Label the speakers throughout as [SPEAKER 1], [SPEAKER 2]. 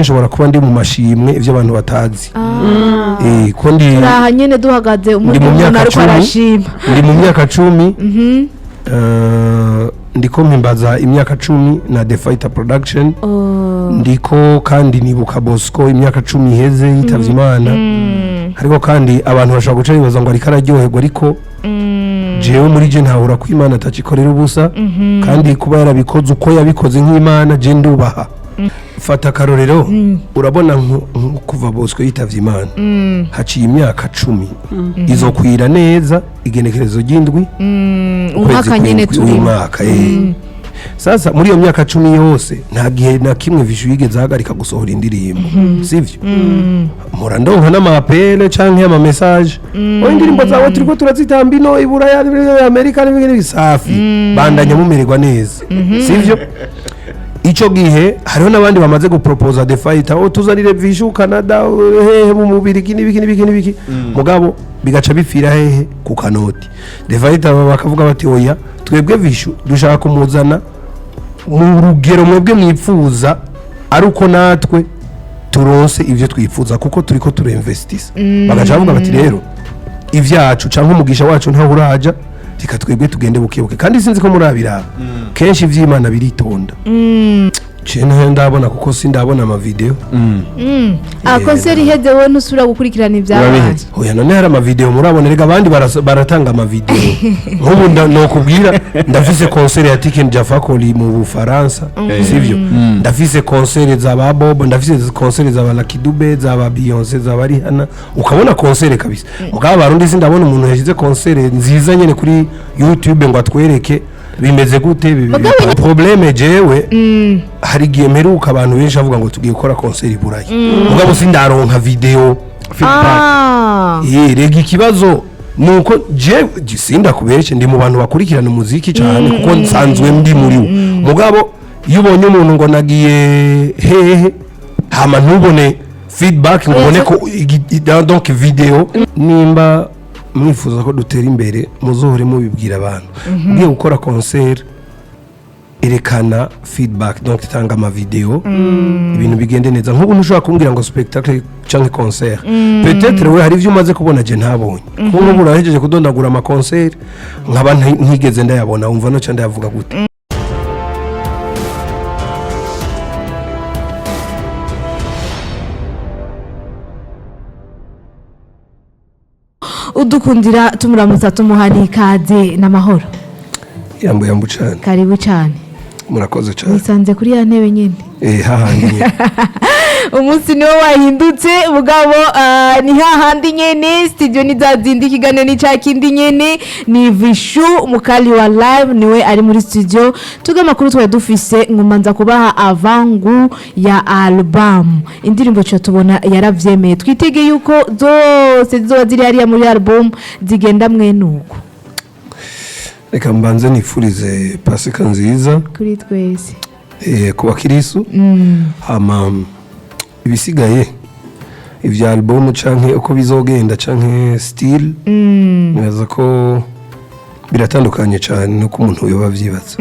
[SPEAKER 1] Nshobora kuba ndi mu mashimwe ivyo abantu batazi. Ko ndi
[SPEAKER 2] Turaha nyene duhagaze.
[SPEAKER 1] Ndi mu
[SPEAKER 2] umuntu
[SPEAKER 1] myaka
[SPEAKER 2] ariko
[SPEAKER 1] 10.
[SPEAKER 2] arashima.
[SPEAKER 1] Ndi mu myaka 10, ndiko mpimbaza imyaka 10 na The Fighter Production. Ndiko kandi nibuka Bosco, imyaka 10 iheze yitavye Imana. Ariko kandi abantu bashobora guca bibaza ngo ariko araryoherwa, ariko jewe muri je ntahura ko Imana atacikorera ubusa, kandi kuba yarabikoze uko yabikoze nk'Imana, je ndubaha. Fata akarorero, urabona nko kuva Bosco yitavye Imana haciye imyaka 10, izokwira neza igenekerezo ry'indwi ukwezi
[SPEAKER 2] Umwaka nyene
[SPEAKER 1] kw'indwi uyu
[SPEAKER 2] turimo.
[SPEAKER 1] mwaka. Sasa muri iyo myaka 10 yose nta gihe na kimwe Vishu yigeze ahagarika gusohora indirimbo, sivyo? Mpora ndonka n'ama appels canke ama message: "Oya, indirimbo zawe turiko turazitamba ino i Buraya, Amerika n'ibindi, safi, bandanya mumererwa neza", sivyo? Ico gihe hariho n'abandi bamaze guproposa The Fighter: "Oh, tuzanire Vishu Canada, hehe, mu Mubirigi", n'ibiki n'ibiki n'ibiki. Mugabo bigaca bipfira hehe? Ku kanoti. The Fighter bakavuga bati: "Oya, twebwe Vishu dushaka kumuzana mu rugero mwebwe mwipfuza, ari uko natwe turonse ivyo twifuza, kuko turiko turinvestisa." Bagaca bavuga bati: "Rero ivyacu canke umugisha wacu ntaho uraja, reka twebwe tugende bukebuke." Kandi sinzi ko murabiraba, kenshi ivy'Imana biritonda. Je ntayo ndabona, kuko sindabona ama vidéo.
[SPEAKER 2] Ah, concert iheze wowe ntusubira gukurikirana ibyabaye?
[SPEAKER 3] Biheze.
[SPEAKER 1] Oya, none hari ama vidéo murabona? Rega abandi baratanga ama vidéo. Nk'ubu nokubwira, ndafise concert ya Tiken Jah Fakoly mu Bufaransa, sivyo? Ndafise concert za ba Bob, ndafise concert za ba Lucky Dube, za ba Beyonce, za ba Rihanna, ukabona concert kabisa. Mugabo Abarundi sindabona umuntu yashize concert nziza nyene kuri YouTube ngo atwereke bimeze gute. Problème, jewe hari igihe mperuka abantu benshi bavuga ngo tugiye gukora concert i Burayi, mugabo sindaronka vidéo. Rega ikibazo nuko je sindakubeshe, ndi mu bantu bakurikirana umuziki cyane, kuko nsanzwe ndi muri wo. Mugabo iyo ubonye umuntu ngo nagiye hehe, hama ntubone feedback, ngo ubone ko donc vidéo. Nimba mwifuza ko dutera imbere, muzohore mubibwira abantu. Ugiye gukora concert, erekana feedback, donc tanga ama vidéo, ibintu bigende neza. Nk'ubu ntushobora kumbwira ngo spectacle canke concert, peut-être we hari ivyo umaze kubona je ntabonye, kuko nk'ubu urahejeje kudondagura ama concert nkaba ntigeze ndayabona. Wumva noca ndayavuga gute?
[SPEAKER 2] Udukundira tumuramutsa, tumuha n'ikaze n'amahoro.
[SPEAKER 1] Yambu yambu cane.
[SPEAKER 2] Karibu cyane.
[SPEAKER 1] Murakoze cane.
[SPEAKER 2] Wisanze kuri ya ntebe nyine.
[SPEAKER 1] Hahandi nyene.
[SPEAKER 2] Umunsi niwo wahindutse, mugabo ni hahandi nyene, studio ni za zindi, ikiganiro ni ca kindi nyene. Ni Vishu Mukali wa live, niwe ari muri studio. Tuge amakuru twari dufise, nkumanza kubaha avangu ya album. Indirimbo cyo tubona yaravyemeye, twitege yuko zose zizoba ziri hariya muri album zigenda mwenuko?
[SPEAKER 1] Reka mbanze nifurize Pasika nziza
[SPEAKER 2] kuri twese.
[SPEAKER 1] Ku bakirisu. Hama ibisigaye ibya album canke uko bizogenda canke style, nibaza ko biratandukanye cyane nuko umuntu yoba avyibaza.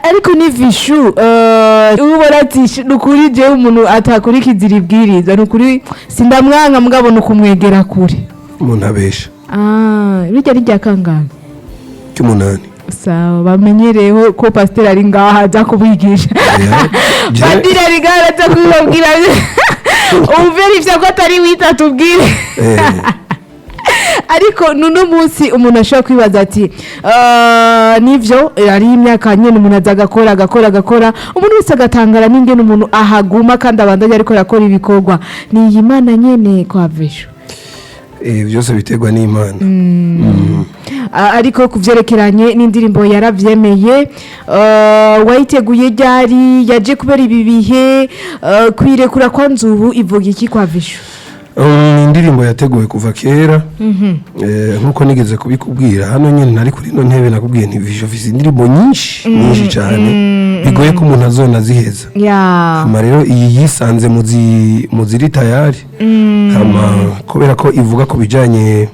[SPEAKER 2] Ariko ni Vishu, ubona ati ni ukuri jewe umuntu atakurikiza iri bwirizwa, ni ukuri sindamwanka, mugabo ni ukumwegera kure.
[SPEAKER 1] Umuntu abesha.
[SPEAKER 2] Ah, bijya rijya kangahe?
[SPEAKER 1] Cy'umunani.
[SPEAKER 2] Sawa, bamenyereyeho ko pasiteri ari ngaha aza kubigisha.
[SPEAKER 1] Oya,
[SPEAKER 2] Padiri ari ngaha aza kubibabwira, uverifya ko atari wita tubwire. Ariko nuno munsi umuntu ashobora kwibaza ati: "Nivyo ari imyaka nyene umuntu aza agakora, agakora, agakora, umuntu wese agatangara n'ingene umuntu ahaguma kandi abandanya ariko arakora ibikorwa." Ni iyi Mana nyene kwa Vishu?
[SPEAKER 1] Byose biterwa n'Imana.
[SPEAKER 2] Ariko ku vyerekeranye n'indirimbo yaravyemeye, wayiteguye ryari? Yaje kubera ibi bihe, kwirekura kwa nzubu ivuga iki kwa Vishu?
[SPEAKER 1] Indirimbo yateguwe kuva kera. Nkuko nigeze kubikubwira hano nyine, nari kuri ino ntebe, nakubwiye nti Vishu afise indirimbo nyinshi nyinshi cyane, bigoye ko umuntu azona aziheza. Hama rero iyi yisanze mu ziri tayari, hama kubera ko ivuga ku bijyanye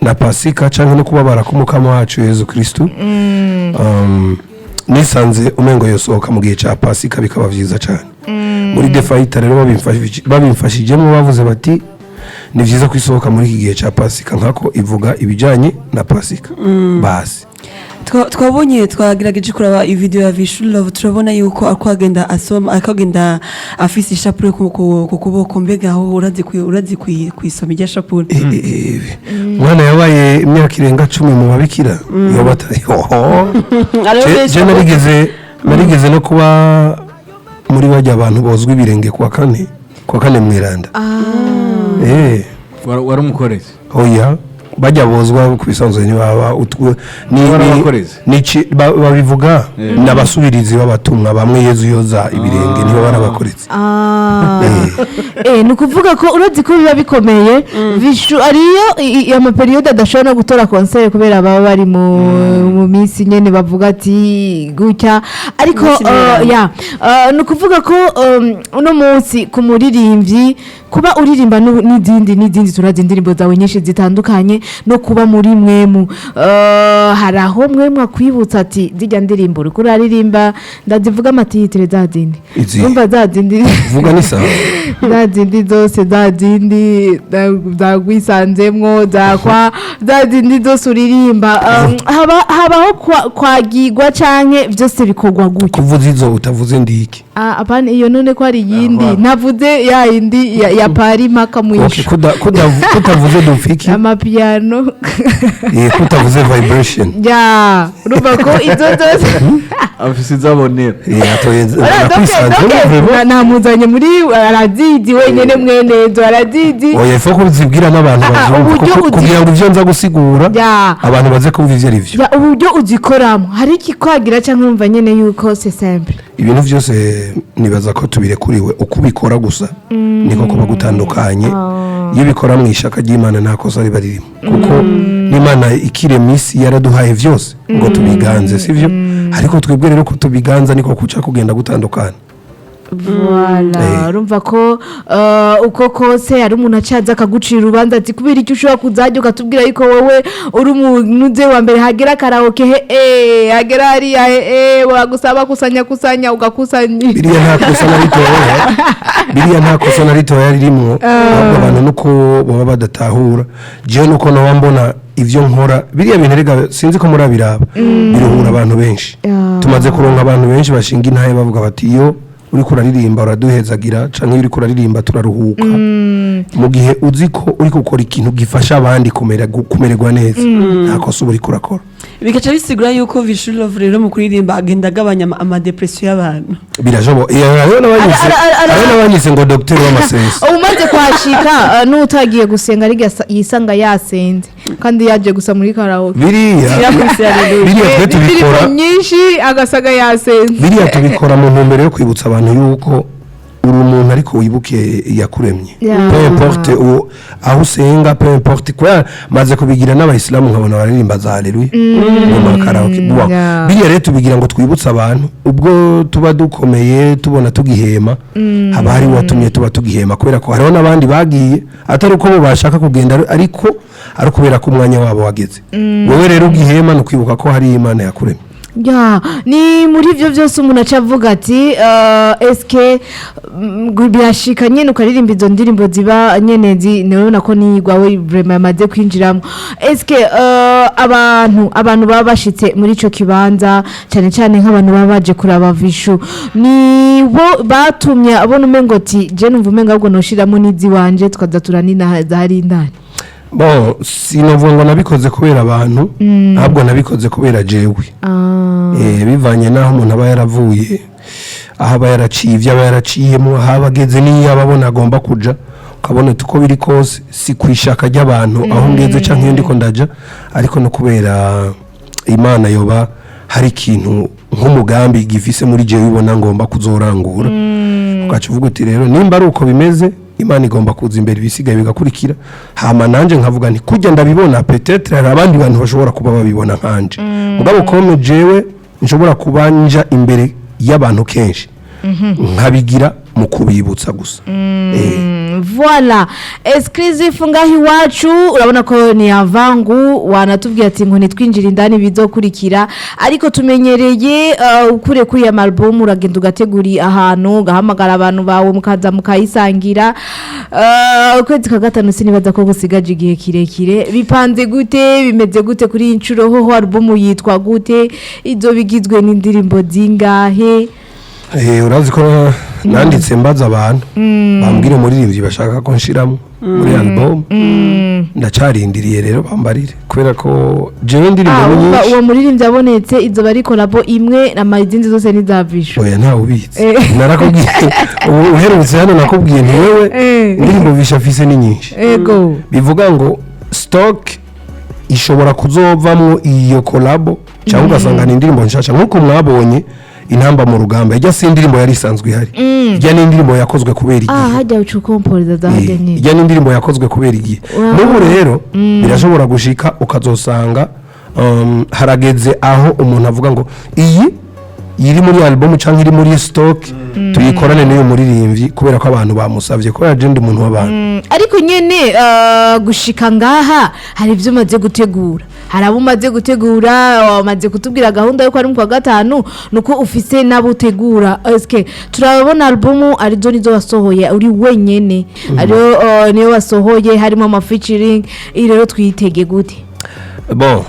[SPEAKER 1] na Pasika cyangwa no kubabara k'Umukama wacu Yezu Kristu. Nisanze umengo yosohoka mu gihe ca Pasika bikaba vyiza cane. Muri The Fighter rero babimfashijemo, bavuze bati ni vyiza ko isohoka muri iki gihe ca Pasika, nkako ivuga ibijanye na Pasika basi.
[SPEAKER 3] Twabonye, twagerageje kuraba ivideo ya Vishu Love, turabona yuko ako agenda asoma, ako agenda afise ishapure ku kuboko. Mbega aho urazi kuyisoma irya shapure?
[SPEAKER 1] Mwana yabaye imyaka irenga 10 mu babikira, yoba atari hoho.
[SPEAKER 3] Hariho benshi.
[SPEAKER 1] Je narigeze no kuba muri bajya abantu bozwa ibirenge kuwa kane mweranda.
[SPEAKER 4] Wari umukorezi?
[SPEAKER 1] Oya, bajya bozwa ku bisanzwe ntibaba
[SPEAKER 4] Wari abakorezi?
[SPEAKER 1] Babivuga n'abasubirizi b'abatumwa bamwe Yezu yoza ibirenge, nibo barabakorezi.
[SPEAKER 2] Ah. Ni ukuvuga ko urazi ko biba bikomeye. Vishu ariyo amapériode adashobora no gutora concert kubera baba bari mu minsi nyene bavuga ati gutya, ariko
[SPEAKER 3] Iminsi miremire.
[SPEAKER 2] Ya, ni ukuvuga ko uno munsi ku muririmbyi kuba uririmba n'izindi turazi indirimbo zawe nyinshi zitandukanye, no kuba muri mwemu, hari aho mwemu akwibutsa ati zijya ndirimbo uriko uraririmba, ndazivuga amatitres za zindi.
[SPEAKER 1] Izihe?
[SPEAKER 2] Urumva za zindi.
[SPEAKER 1] Vuga ni sawa.
[SPEAKER 2] Za zindi zose, za zindi zagwisanzemwo, zakwa za zindi zose uririmba, habaho kwagigwa canke byose bikorwa gutyo?
[SPEAKER 1] Kuvuza izo utavuze ndiki?
[SPEAKER 2] Ah, apana iyo, none ko hari iyindi navuze ya yindi ya pari mpaka
[SPEAKER 1] Okay,
[SPEAKER 2] mwisho.
[SPEAKER 1] Kutavuze dufiki.
[SPEAKER 2] Amapiano.
[SPEAKER 1] Kutavuze vibration.
[SPEAKER 2] Ya, urumva ko izo zose
[SPEAKER 4] Afise izabonera.
[SPEAKER 1] Atoye.
[SPEAKER 2] Ora,
[SPEAKER 1] Nakwisanze
[SPEAKER 2] donc, namuzanye muri arazizi wenyene, mwenezo arazizi.
[SPEAKER 1] Oya, ifo kuzibwira n'abantu
[SPEAKER 2] Ah, ah,
[SPEAKER 1] bazumva
[SPEAKER 2] uburyo
[SPEAKER 1] kugira ngo ivyo nza gusigura
[SPEAKER 2] Ya.
[SPEAKER 1] abantu baze kumva ivyo ari vyo.
[SPEAKER 2] Ya, uburyo uzikoramo hari ikikwagira cyangwa urumva nyene yuko c'est simple?
[SPEAKER 1] Ibintu byose nibaza ko tubirekuriwe, uko ubikora gusa niko kuba gutandukanye. Iyo ubikora mu ishaka ry'Imana nta kosa riba ririmo, kuko n'Imana ikirema isi yaraduhaye byose ngo tubiganze, sibyo? Ariko twebwe rero ko tubiganza niko kuca kugenda gutandukana.
[SPEAKER 2] Voilà, urumva ko uko kose hari umuntu acaza akagucira urubanza ati kubera icyo ushobora kuzajya ukatubwira yuko wowe uri umunuze wa mbere, hagera karaoke he, hagera hariya he, bagusaba kusanya kusanya ugakusanya.
[SPEAKER 1] Biriya nta kosa na ritoya, biriya nta kosa na ritoya ririmwo, ahubwo abantu nuko baba badatahura. Jewe nuko noba mbona ivyo nkora, biriya bintu rega sinzi ko murabiraba, biruhura abantu benshi. Tumaze kuronka abantu benshi bashinga intahe bavuga bati iyo uriko uraririmba uraduhezagira, canke iyo uriko uraririmba turaruhuka. Mu gihe uzi ko uri gukora ikintu gifasha abandi kumererwa neza, nta kosa uba uriko urakora.
[SPEAKER 3] Bigaca bisigura yuko Vishu Love rero mu kuririmba agenda agabanya amadepression y'abantu.
[SPEAKER 1] Birashoboka. Hariho hariho n'abanyise ngo dogiteri w'amasensi.
[SPEAKER 2] Umaze kuhashika, n'utagiye gusenga ariko yisanga yasenze kandi yaje gusa muri karaoke.
[SPEAKER 1] Biriya
[SPEAKER 3] Yakubise haleluya.
[SPEAKER 1] biriya twe
[SPEAKER 2] Indirimbo
[SPEAKER 1] tubikora
[SPEAKER 2] nyinshi agasaga yasenze.
[SPEAKER 1] Biriya tubikora mu ntumbero yo kwibutsa abantu yuko uri umuntu ariko wibuke yakuremye. Peu importe aho usenga, peu importe, kubera maze kubigira n'abayisilamu nkabona baririmba za haleluya mu makaraoke. Buwa. Biriya rero tubigira ngo twibutse abantu ubwo tuba dukomeye, tubona tugihema, haba hari uwatumye tuba tugihema, kubera ko hariho n'abandi bagiye atari uko bo bashaka kugenda, ariko ari ukubera ko umwanya wabo wageze. Wowe rero ugihema ni ukwibuka ko hari Imana yakuremye.
[SPEAKER 2] Ya, ni muri ibyo byose umuntu aca avuga ati eske birashika nyene ukaririmba izo ndirimbo ziba nyene nabona ko niyigwawe vraiment yamaze kwinjiramo. Eske abantu baba bashitse muri ico kibanza, cyane cyane nk'abantu baba baje kuraba Vishu, ni bo batumye abona umengo ati je numva umengo ahubwo noshiramo n'iziwanje tukaza turanina zahari indani?
[SPEAKER 1] Bon, sinavuga ngo nabikoze kubera abantu, ahubwo nabikoze kubera jewe. Bivanye n'aho umuntu aba yaravuye, aho aba yaraciye, ibyo aba yaraciyemo, aho aba ageze n'iyo aba abona agomba kuja, ukabona uti uko biri kose si ku ishaka ry'abantu aho ngeze canke iyo ndiko ndaja, ariko no kubera Imana yoba hari ikintu nk'umugambi gifise muri jewe ibona ngomba kuzorangura. Ugaca uvuga uti rero nimba ari uko bimeze, Imana igomba kuza imbere, ibisigaye bigakurikira. Hama nanje nkavuga nti kujya ndabibona, peut-être hari abandi bantu bashobora kuba babibona nkanje, mugabo comme jewe nshobora kuba nja imbere y'abantu kenshi, nkabigira mu kubibutsa gusa.
[SPEAKER 2] Voilà, exclusive ngaho iwacu. Urabona ko ni avangu wanatubwiye ati ngo ntitwinjire indani bizokurikira, ariko tumenyereye ukure kuri ya album uragenda ugategura ahantu, ugahamagara abantu bawe, mukaza mukayisangira. Ukwezi kwa gatanu sinibaza ko gusigaje igihe kirekire. Bipanze gute? Bimeze gute kuri iyi nshuro? Hoho album yitwa gute? Izo bigizwe n'indirimbo zingahe?
[SPEAKER 1] Urazi ko nanditse mbaza abantu bambwira umuririmbyi bashaka ko nshiramo muri album. Ndacarindiriye rero bambarire, kubera ko jewe indirimbo
[SPEAKER 2] Ah,
[SPEAKER 1] ni
[SPEAKER 2] wumva
[SPEAKER 1] nyinshi.
[SPEAKER 2] Uwo muririmbyi abonetse, izo bari collabo imwe, ama izindi zose ni za Vishu.
[SPEAKER 1] Oya, ntawe ubitse. Narakubwiye, ubu uherutse hano nakubwiye nti wewe, indirimbo Vishu afise ni nyinshi. Bivuga ngo stock ishobora kuzovamwo iyo collabo, cyangwa ugasanga ni indirimbo nshasha, nk'uko mwabonye Intamba mu Rugamba. Ijya si indirimbo yari isanzwe ihari, ijya ni indirimbo yakozwe kubera igihe.
[SPEAKER 2] Hajya ucukomporeza za hajya nyine.
[SPEAKER 1] Ijya ni indirimbo yakozwe kubera igihe. N'ubu rero birashobora gushika ukazosanga harageze aho umuntu avuga ngo iyi iri muri album cyangwa iri muri stock tuyikorane n'uyu muririmbyi, kubera ko abantu bamusabye, kubera je ndi umuntu w'abantu.
[SPEAKER 2] Ariko nyene gushika ngaha hari ibyo umaze gutegura, hari abo umaze gutegura. Wamaze kutubwira gahunda yuko ari mu kwa gatanu, nuko ufise n'abo utegura. Eske turabona album arizo nizo wasohoye uri wenyene, ariyo niyo wasohoye harimo ama featuring? Iyi rero twitege gute?
[SPEAKER 1] Bon,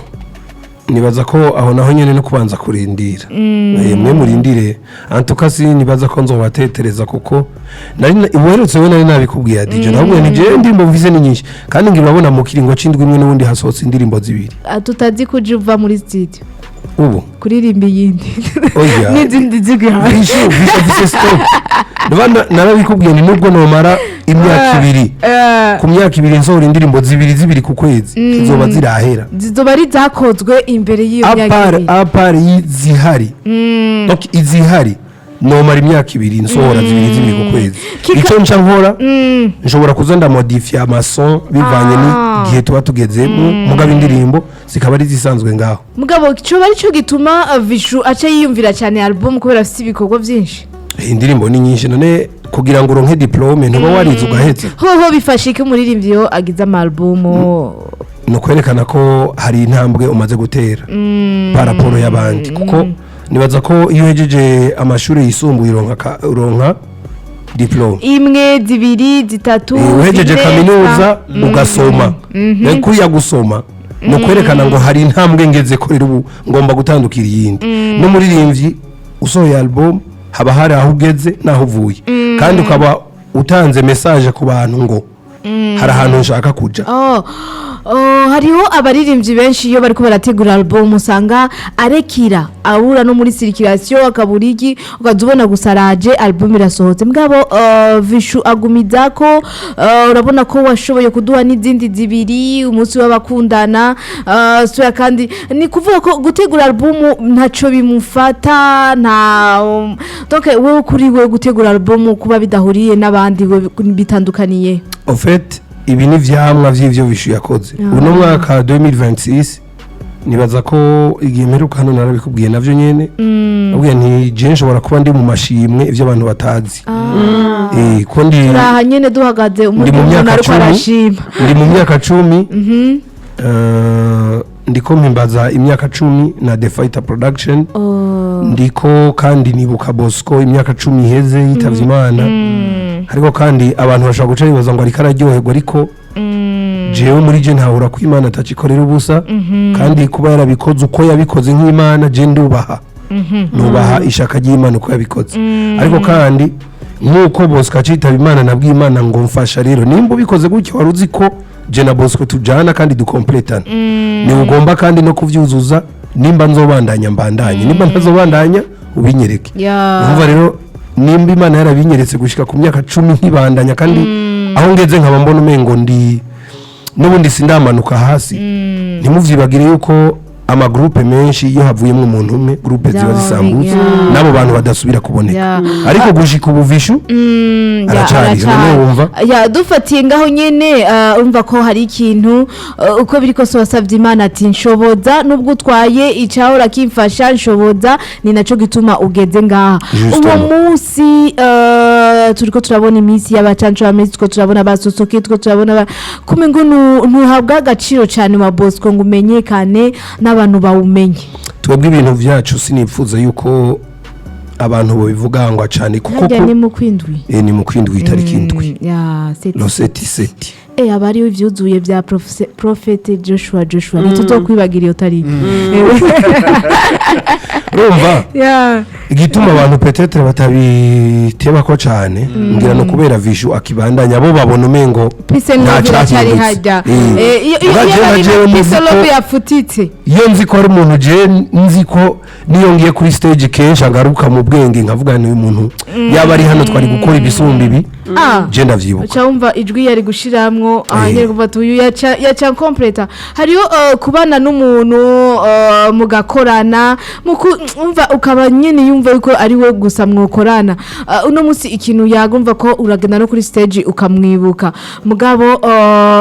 [SPEAKER 1] nibaza ko aho naho nyene no kubanza kurindira. Mwe murindire antuka, si nibaza ko nzobatetereza, kuko nari uherutse we nari nabikubwiye DJ, nabwo ni je indirimbo mvise ni nyinshi, kandi ngira urabona mu kiringo c'indwi imwe n'ubundi hasohotse indirimbo zibiri.
[SPEAKER 2] Ah, tutazi kuja uva muri studio
[SPEAKER 1] Ubu
[SPEAKER 2] kuririmba iyindi
[SPEAKER 1] Oya.
[SPEAKER 2] n'izindi zigihari.
[SPEAKER 1] Vishu afise stock. Narabikubwiye ni nubwo nomara imyaka 2, ku myaka 2 nsohora indirimbo zibiri zibiri ku kwezi, zizoba zirahera.
[SPEAKER 2] Zizoba ari zakozwe imbere y'iyo myaka
[SPEAKER 1] À part
[SPEAKER 2] 2.
[SPEAKER 1] À part zihari, donc izihari nomara imyaka 2 nsohora zibiri zibiri ku kwezi. Icyo nca nkora, nshobora kuza ndamodifiya ama son bivanye n'igihe tuba tugezemo, mugabo indirimbo zikaba ari zisanzwe ngaho.
[SPEAKER 2] Mugabo cyoba aricyo gituma Vishu aca yiyumvira cyane album, kubera afite ibikorwa byinshi.
[SPEAKER 1] Indirimbo ni nyinshi. None kugira ngo uronke diplôme ntuba warize ugahetse?
[SPEAKER 2] Hoho bifasha iki umuririmbyi iyo agize ama album?
[SPEAKER 1] Ni ukwerekana ko hari intambwe umaze gutera par rapport y'abandi, kuko nibaza ko iyo uhejeje amashuri yisumbuye uronka diplôme.
[SPEAKER 2] Imwe, zibiri, zitatu,
[SPEAKER 1] Uhejeje
[SPEAKER 2] zine,
[SPEAKER 1] kaminuza ugasoma. Rero kuriya gusoma ni ukwerekana ngo hari intambwe ngeze ko rero ubu ngomba gutandukira iyindi. N'umuririmbyi usohoye album haba hari aho ugeze n'aho uvuye, kandi ukaba utanze message ku bantu ngo hari ahantu nshaka kuja.
[SPEAKER 2] Oh, hariho abaririmbyi benshi iyo bariko barategura album usanga arekira abura no muri circulation, akabura iki, ukaza ubona gusa araje album irasohotse. Mugabo Vishu agumiza ko urabona ko washoboye kuduha n'izindi zibiri umunsi w'abakundana, sura. Kandi ni kuvuga ko gutegura album ntaco bimufata nta donc wewe kuri we gutegura album kuba bidahuriye n'abandi, we bitandukaniye?
[SPEAKER 1] En fait, ibi ni vyamwa vy'ivyo Vishu yakoze uno mwaka 2026. Nibaza ko igihe mperuka hano narabikubwiye navyo nyene, nabwiye nti je nshobora kuba ndi mu mashimwe ivyo abantu batazi. Ko ndi
[SPEAKER 2] Turaha nyene duhagaze
[SPEAKER 1] ndi mu
[SPEAKER 2] umuntu
[SPEAKER 1] myaka
[SPEAKER 2] ariko
[SPEAKER 1] 10
[SPEAKER 2] arashima.
[SPEAKER 1] Ndi mu myaka 10, ndiko mpimbaza imyaka 10 na The Fighter Production. Ndiko kandi nibuka Bosco imyaka 10 iheze yitavye Imana. Ariko kandi abantu bashobora guca bibaza ngo ariko araryoherwa, ariko jewe muri je ntahura ko Imana atacikorera ubusa, kandi kuba yarabikoze uko yabikoze nk'Imana, je ndubaha, nubaha ishaka ry'Imana uko yabikoze. Ariko kandi nk'uko Bosco acitaba Imana, nabwiye Imana ngo mfasha rero, nimba ubikoze gutyo wari uzi ko je na Bosco tujana kandi dukompletana, ni ugomba kandi no kuvyuzuza. Nimba nzobandanya mbandanye, nimba ntazobandanya ubinyereke. Urumva rero, nimba Imana yarabinyeretse gushika ku myaka 10 nkibandanya, kandi aho ngeze nkaba mbona umengo ndi n'ubundi sindamanuka hasi. Ntimuvyibagire yuko Ama groupe menshi iyo havuyemo umuntu umwe, groupe ziba
[SPEAKER 2] Byaba
[SPEAKER 1] zisambutse, n'abo bantu badasubira kuboneka. Ariko gushika ubu Vishu aracari,
[SPEAKER 2] aracari.
[SPEAKER 1] none wumva?
[SPEAKER 2] Ya, dufatiye ngaho nyene, urumva ko hari ikintu, uko biri kose wasavye Imana ati nshoboza, nubwo utwaye icahora kimfasha, nshoboza, ni naco gituma ugeze ngaha uwo
[SPEAKER 1] Justement.
[SPEAKER 2] munsi. Turiko turabona iminsi y'abacanco b'amezi, turiko turabona basosoke, turiko turabona kume ngo ntuhabwa agaciro cane wa Bosco ngo umenyekane n'abantu bawumenye.
[SPEAKER 1] Twebwe ibintu vyacu sinipfuza yuko abantu bobivuga ngo cane, kuko
[SPEAKER 2] Harya ni mu kwindwi?
[SPEAKER 1] Ni mu kwindwi, itariki 7.
[SPEAKER 2] Ya, sept.
[SPEAKER 1] Le 7 7.
[SPEAKER 2] Aba ariyo ivyuzuye vya Prophète Joshua. Joshua, ntituzokwibagira iyo tariki.
[SPEAKER 1] Urumva, igituma abantu peut-être batabitebako cane ngira no kubera Vishu akibandanya, bo babona umengo
[SPEAKER 2] Peace and
[SPEAKER 1] nta
[SPEAKER 2] love iracyari
[SPEAKER 1] cahindutse.
[SPEAKER 2] hajya. Iyo
[SPEAKER 1] Ubwa
[SPEAKER 2] iyo
[SPEAKER 1] jewe
[SPEAKER 2] bari
[SPEAKER 1] nka jewe
[SPEAKER 2] na
[SPEAKER 1] muzi
[SPEAKER 2] Peace and
[SPEAKER 1] ko-
[SPEAKER 2] love yafutitse.
[SPEAKER 1] Iyo nzi ko ari umuntu, je nzi ko niyo ngiye kuri stage kenshi agaruka mu bwenge, nkavuga ni uyu muntu yaba ari hano twari gukora ibisumba ibi. Je ndavyibuka.
[SPEAKER 2] Uca wumva ijwi yari gushiramwo aha nyene, kuva tuyu yaca completa. Hariyo kubana n'umuntu, mugakorana, umva ukaba nyene yumva yuko ari we gusa mwokorana. Uno munsi ikintu yagumva ko uragenda no kuri stage ukamwibuka. Mugabo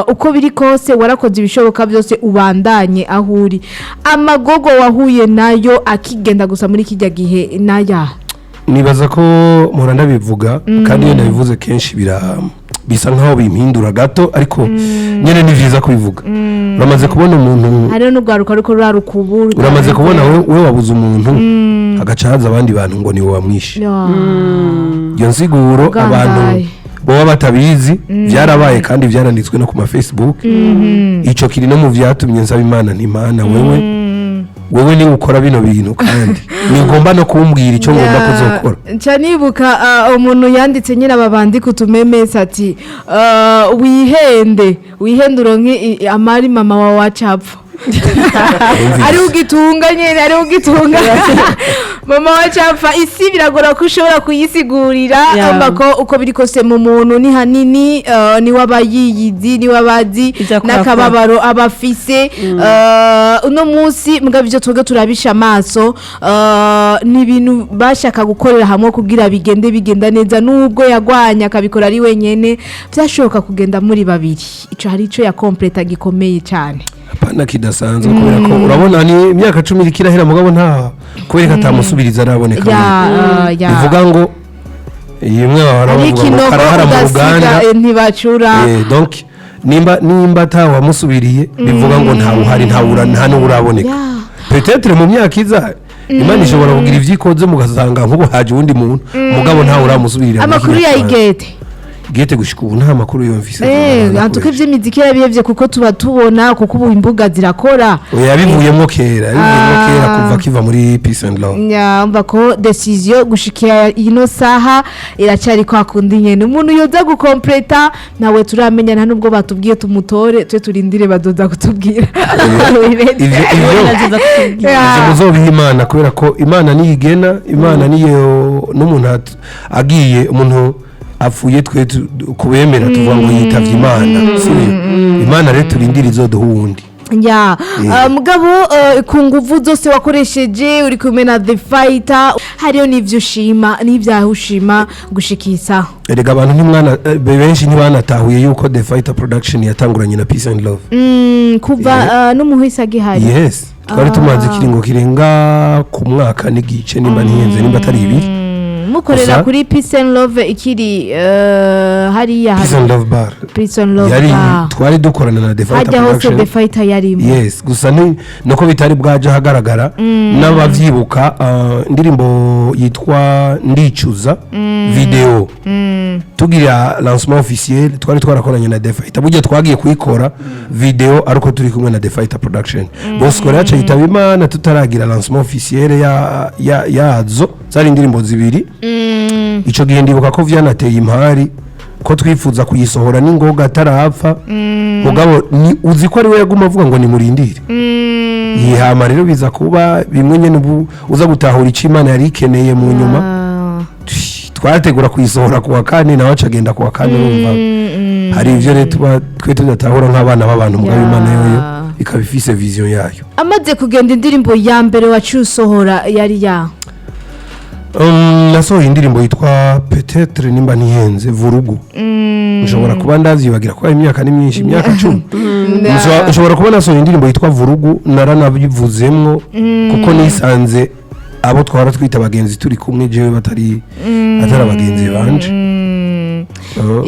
[SPEAKER 2] uko biri kose warakoze ibishoboka byose ubandanye aho uri. Amagogo wahuye nayo akigenda gusa muri kijya gihe naya?
[SPEAKER 1] Nibaza ko mpora ndabivuga, kandi iyo ndabivuze kenshi bisa nkaho bimpindura gato, ariko nyene ni vyiza kubivuga. Uramaze kubona umuntu
[SPEAKER 2] Hariho n'urwaruka ariko rurarukubura.
[SPEAKER 1] Uramaze kubona we wabuze umuntu, hagaca haza abandi bantu ngo niwe wamwishe. Iyo nsiguro
[SPEAKER 2] Ugangaye.
[SPEAKER 1] abantu baba batabizi, byarabaye kandi byaranditswe no ku ma Facebook. Ico kiri no mu vyatumye nsaba Imana nti: "Imana, wewe niwe ukora bino bintu, kandi nigomba no kumbwira icyo ngomba kuzokora."
[SPEAKER 2] Nca nibuka umuntu yanditse nyine aba bandika utumemesi ati wihende wihende uronke amari mama wawe acapfa ari ugitunga nyene, ari ugitunga mama wacapfa. Isi biragora ko ushobora kuyisigurira. Umva ko uko biri kose mu muntu ni hanini, niwe aba yiyizi, niwe aba azi
[SPEAKER 3] Ivyo akora.
[SPEAKER 2] n'akababaro aba afise. Uno munsi mugabo ivyo twebwe turabisha amaso, ni ibintu bashaka gukorera hamwe kugira bigende bigenda neza. Nubwo yagwanya akabikora ari wenyene, byashoboka kugenda muri babiri. Ico hari ico ya completa gikomeye cyane.
[SPEAKER 1] Apana, kidasanzwe, kubera ko urabona ni imyaka 10 iriko irahera, mugabo nta kubera ko atamusubiriza araboneka.
[SPEAKER 2] Ya.
[SPEAKER 1] Bivuga ngo iyi mwe bahora
[SPEAKER 2] hari
[SPEAKER 1] bavuga ngo
[SPEAKER 2] ikinogo
[SPEAKER 1] karahara mu
[SPEAKER 2] udasiga,
[SPEAKER 1] ruganda.
[SPEAKER 2] Ntibacura.
[SPEAKER 1] Donc nimba atawamusubiriye, bivuga ngo ntawe uhari, nta n'uraboneka. Peut-être mu myaka iza Imana ishobora kugira ivyo ikoze, mugasanga nk'ubu haje uwundi muntu, mugabo ntawe uramusubirira muri
[SPEAKER 2] Amakuru
[SPEAKER 1] kino
[SPEAKER 2] ya
[SPEAKER 1] kibanza.
[SPEAKER 2] Igete?
[SPEAKER 1] Gete gushika ubu nta makuru yumvise.
[SPEAKER 2] Antuka ivy'imiziki yarabihevye, kuko tuba tubona, kuko ubu imbuga zirakora.
[SPEAKER 1] Oya, yabivuyemo kera kuva kiva muri Peace and Love.
[SPEAKER 2] Nyumva ko décision gushikira ino saha iracari kwa kundi nyene, umuntu yoza gukompleta nawe turamenya, nta nubwo batubwiye tumutore, twe turindire badoza kutubwira.
[SPEAKER 1] Ivyo muzobiha Imana, kubera ko Imana niyo igena, Imana niyo n'umuntu agiye, umuntu apfuye, twe kubemera tuvuga ngo yitavye Imana, sibyo? Imana rero turindire izoduha uwundi.
[SPEAKER 2] Ya, mugabo ku nguvu zose wakoresheje uri kumwe na The Fighter, hariyo n'ivyo ushima n'ivyaho ushima gushikisa.
[SPEAKER 1] Erega abantu ntimwana, benshi ntibanatahuye yuko The Fighter Production yatanguranye na Peace and Love.
[SPEAKER 2] Kuva n'umuhisi agihari?
[SPEAKER 1] Yes, twari tumaze ikiringo kirenga ku mwaka n'igice, nimba ntihenze, nimba atari 2.
[SPEAKER 2] Mukorera
[SPEAKER 1] Gusa-
[SPEAKER 2] kuri Peace and Love ikiri hariya?
[SPEAKER 1] Peace and Love Bar.
[SPEAKER 2] Peace and Love
[SPEAKER 1] Yari
[SPEAKER 2] Bar.
[SPEAKER 1] twari dukorana na The Fighter
[SPEAKER 2] Hajya hose
[SPEAKER 1] Production.
[SPEAKER 2] The Fighter yarimo.
[SPEAKER 1] Yes, gusa ni nuko bitari bwaje ahagaragara. N'abavyibuka, indirimbo yitwa Ndicuza, video tugira lancement officiel, twari twarakoranye na The Fighter. Burya twagiye kuyikora video ariko turi kumwe na The Fighter Production. Bosco rero aca yitaba Imana tutaragira lancement officiel ya yazo. zari indirimbo zibiri. Ico gihe ndibuka ko vyanateye impari ko twifuza kuyisohora n'ingoga atarapfa, mugabo ni uzi ko ari we yaguma avuga ngo nimurindire yihama. Rero biza kuba bimwe nyene, ubu uza gutahura ico Imana yari ikeneye mu nyuma. Twategura kuyisohora kuwa kane, nawe aca agenda kuwa kane. Urumva hari ivyo rero tuba twe tudatahura nk'abana b'abantu, mugabo Imana yoyo Ikaba ifise vision yayo.
[SPEAKER 2] Amaze kugenda, indirimbo ya mbere waciye usohora yari ya?
[SPEAKER 1] Nasohoye indirimbo yitwa, peut-être nimba ntihenze, Vurugu. Nshobora kuba ndavyibagira kuko imyaka ni myinshi, imyaka 10. Nshobora kuba nasohoye indirimbo yitwa Vurugu, naranabivuzemwo kuko nisanze abo twara twita abagenzi turi kumwe, jewe atari abagenzi banje.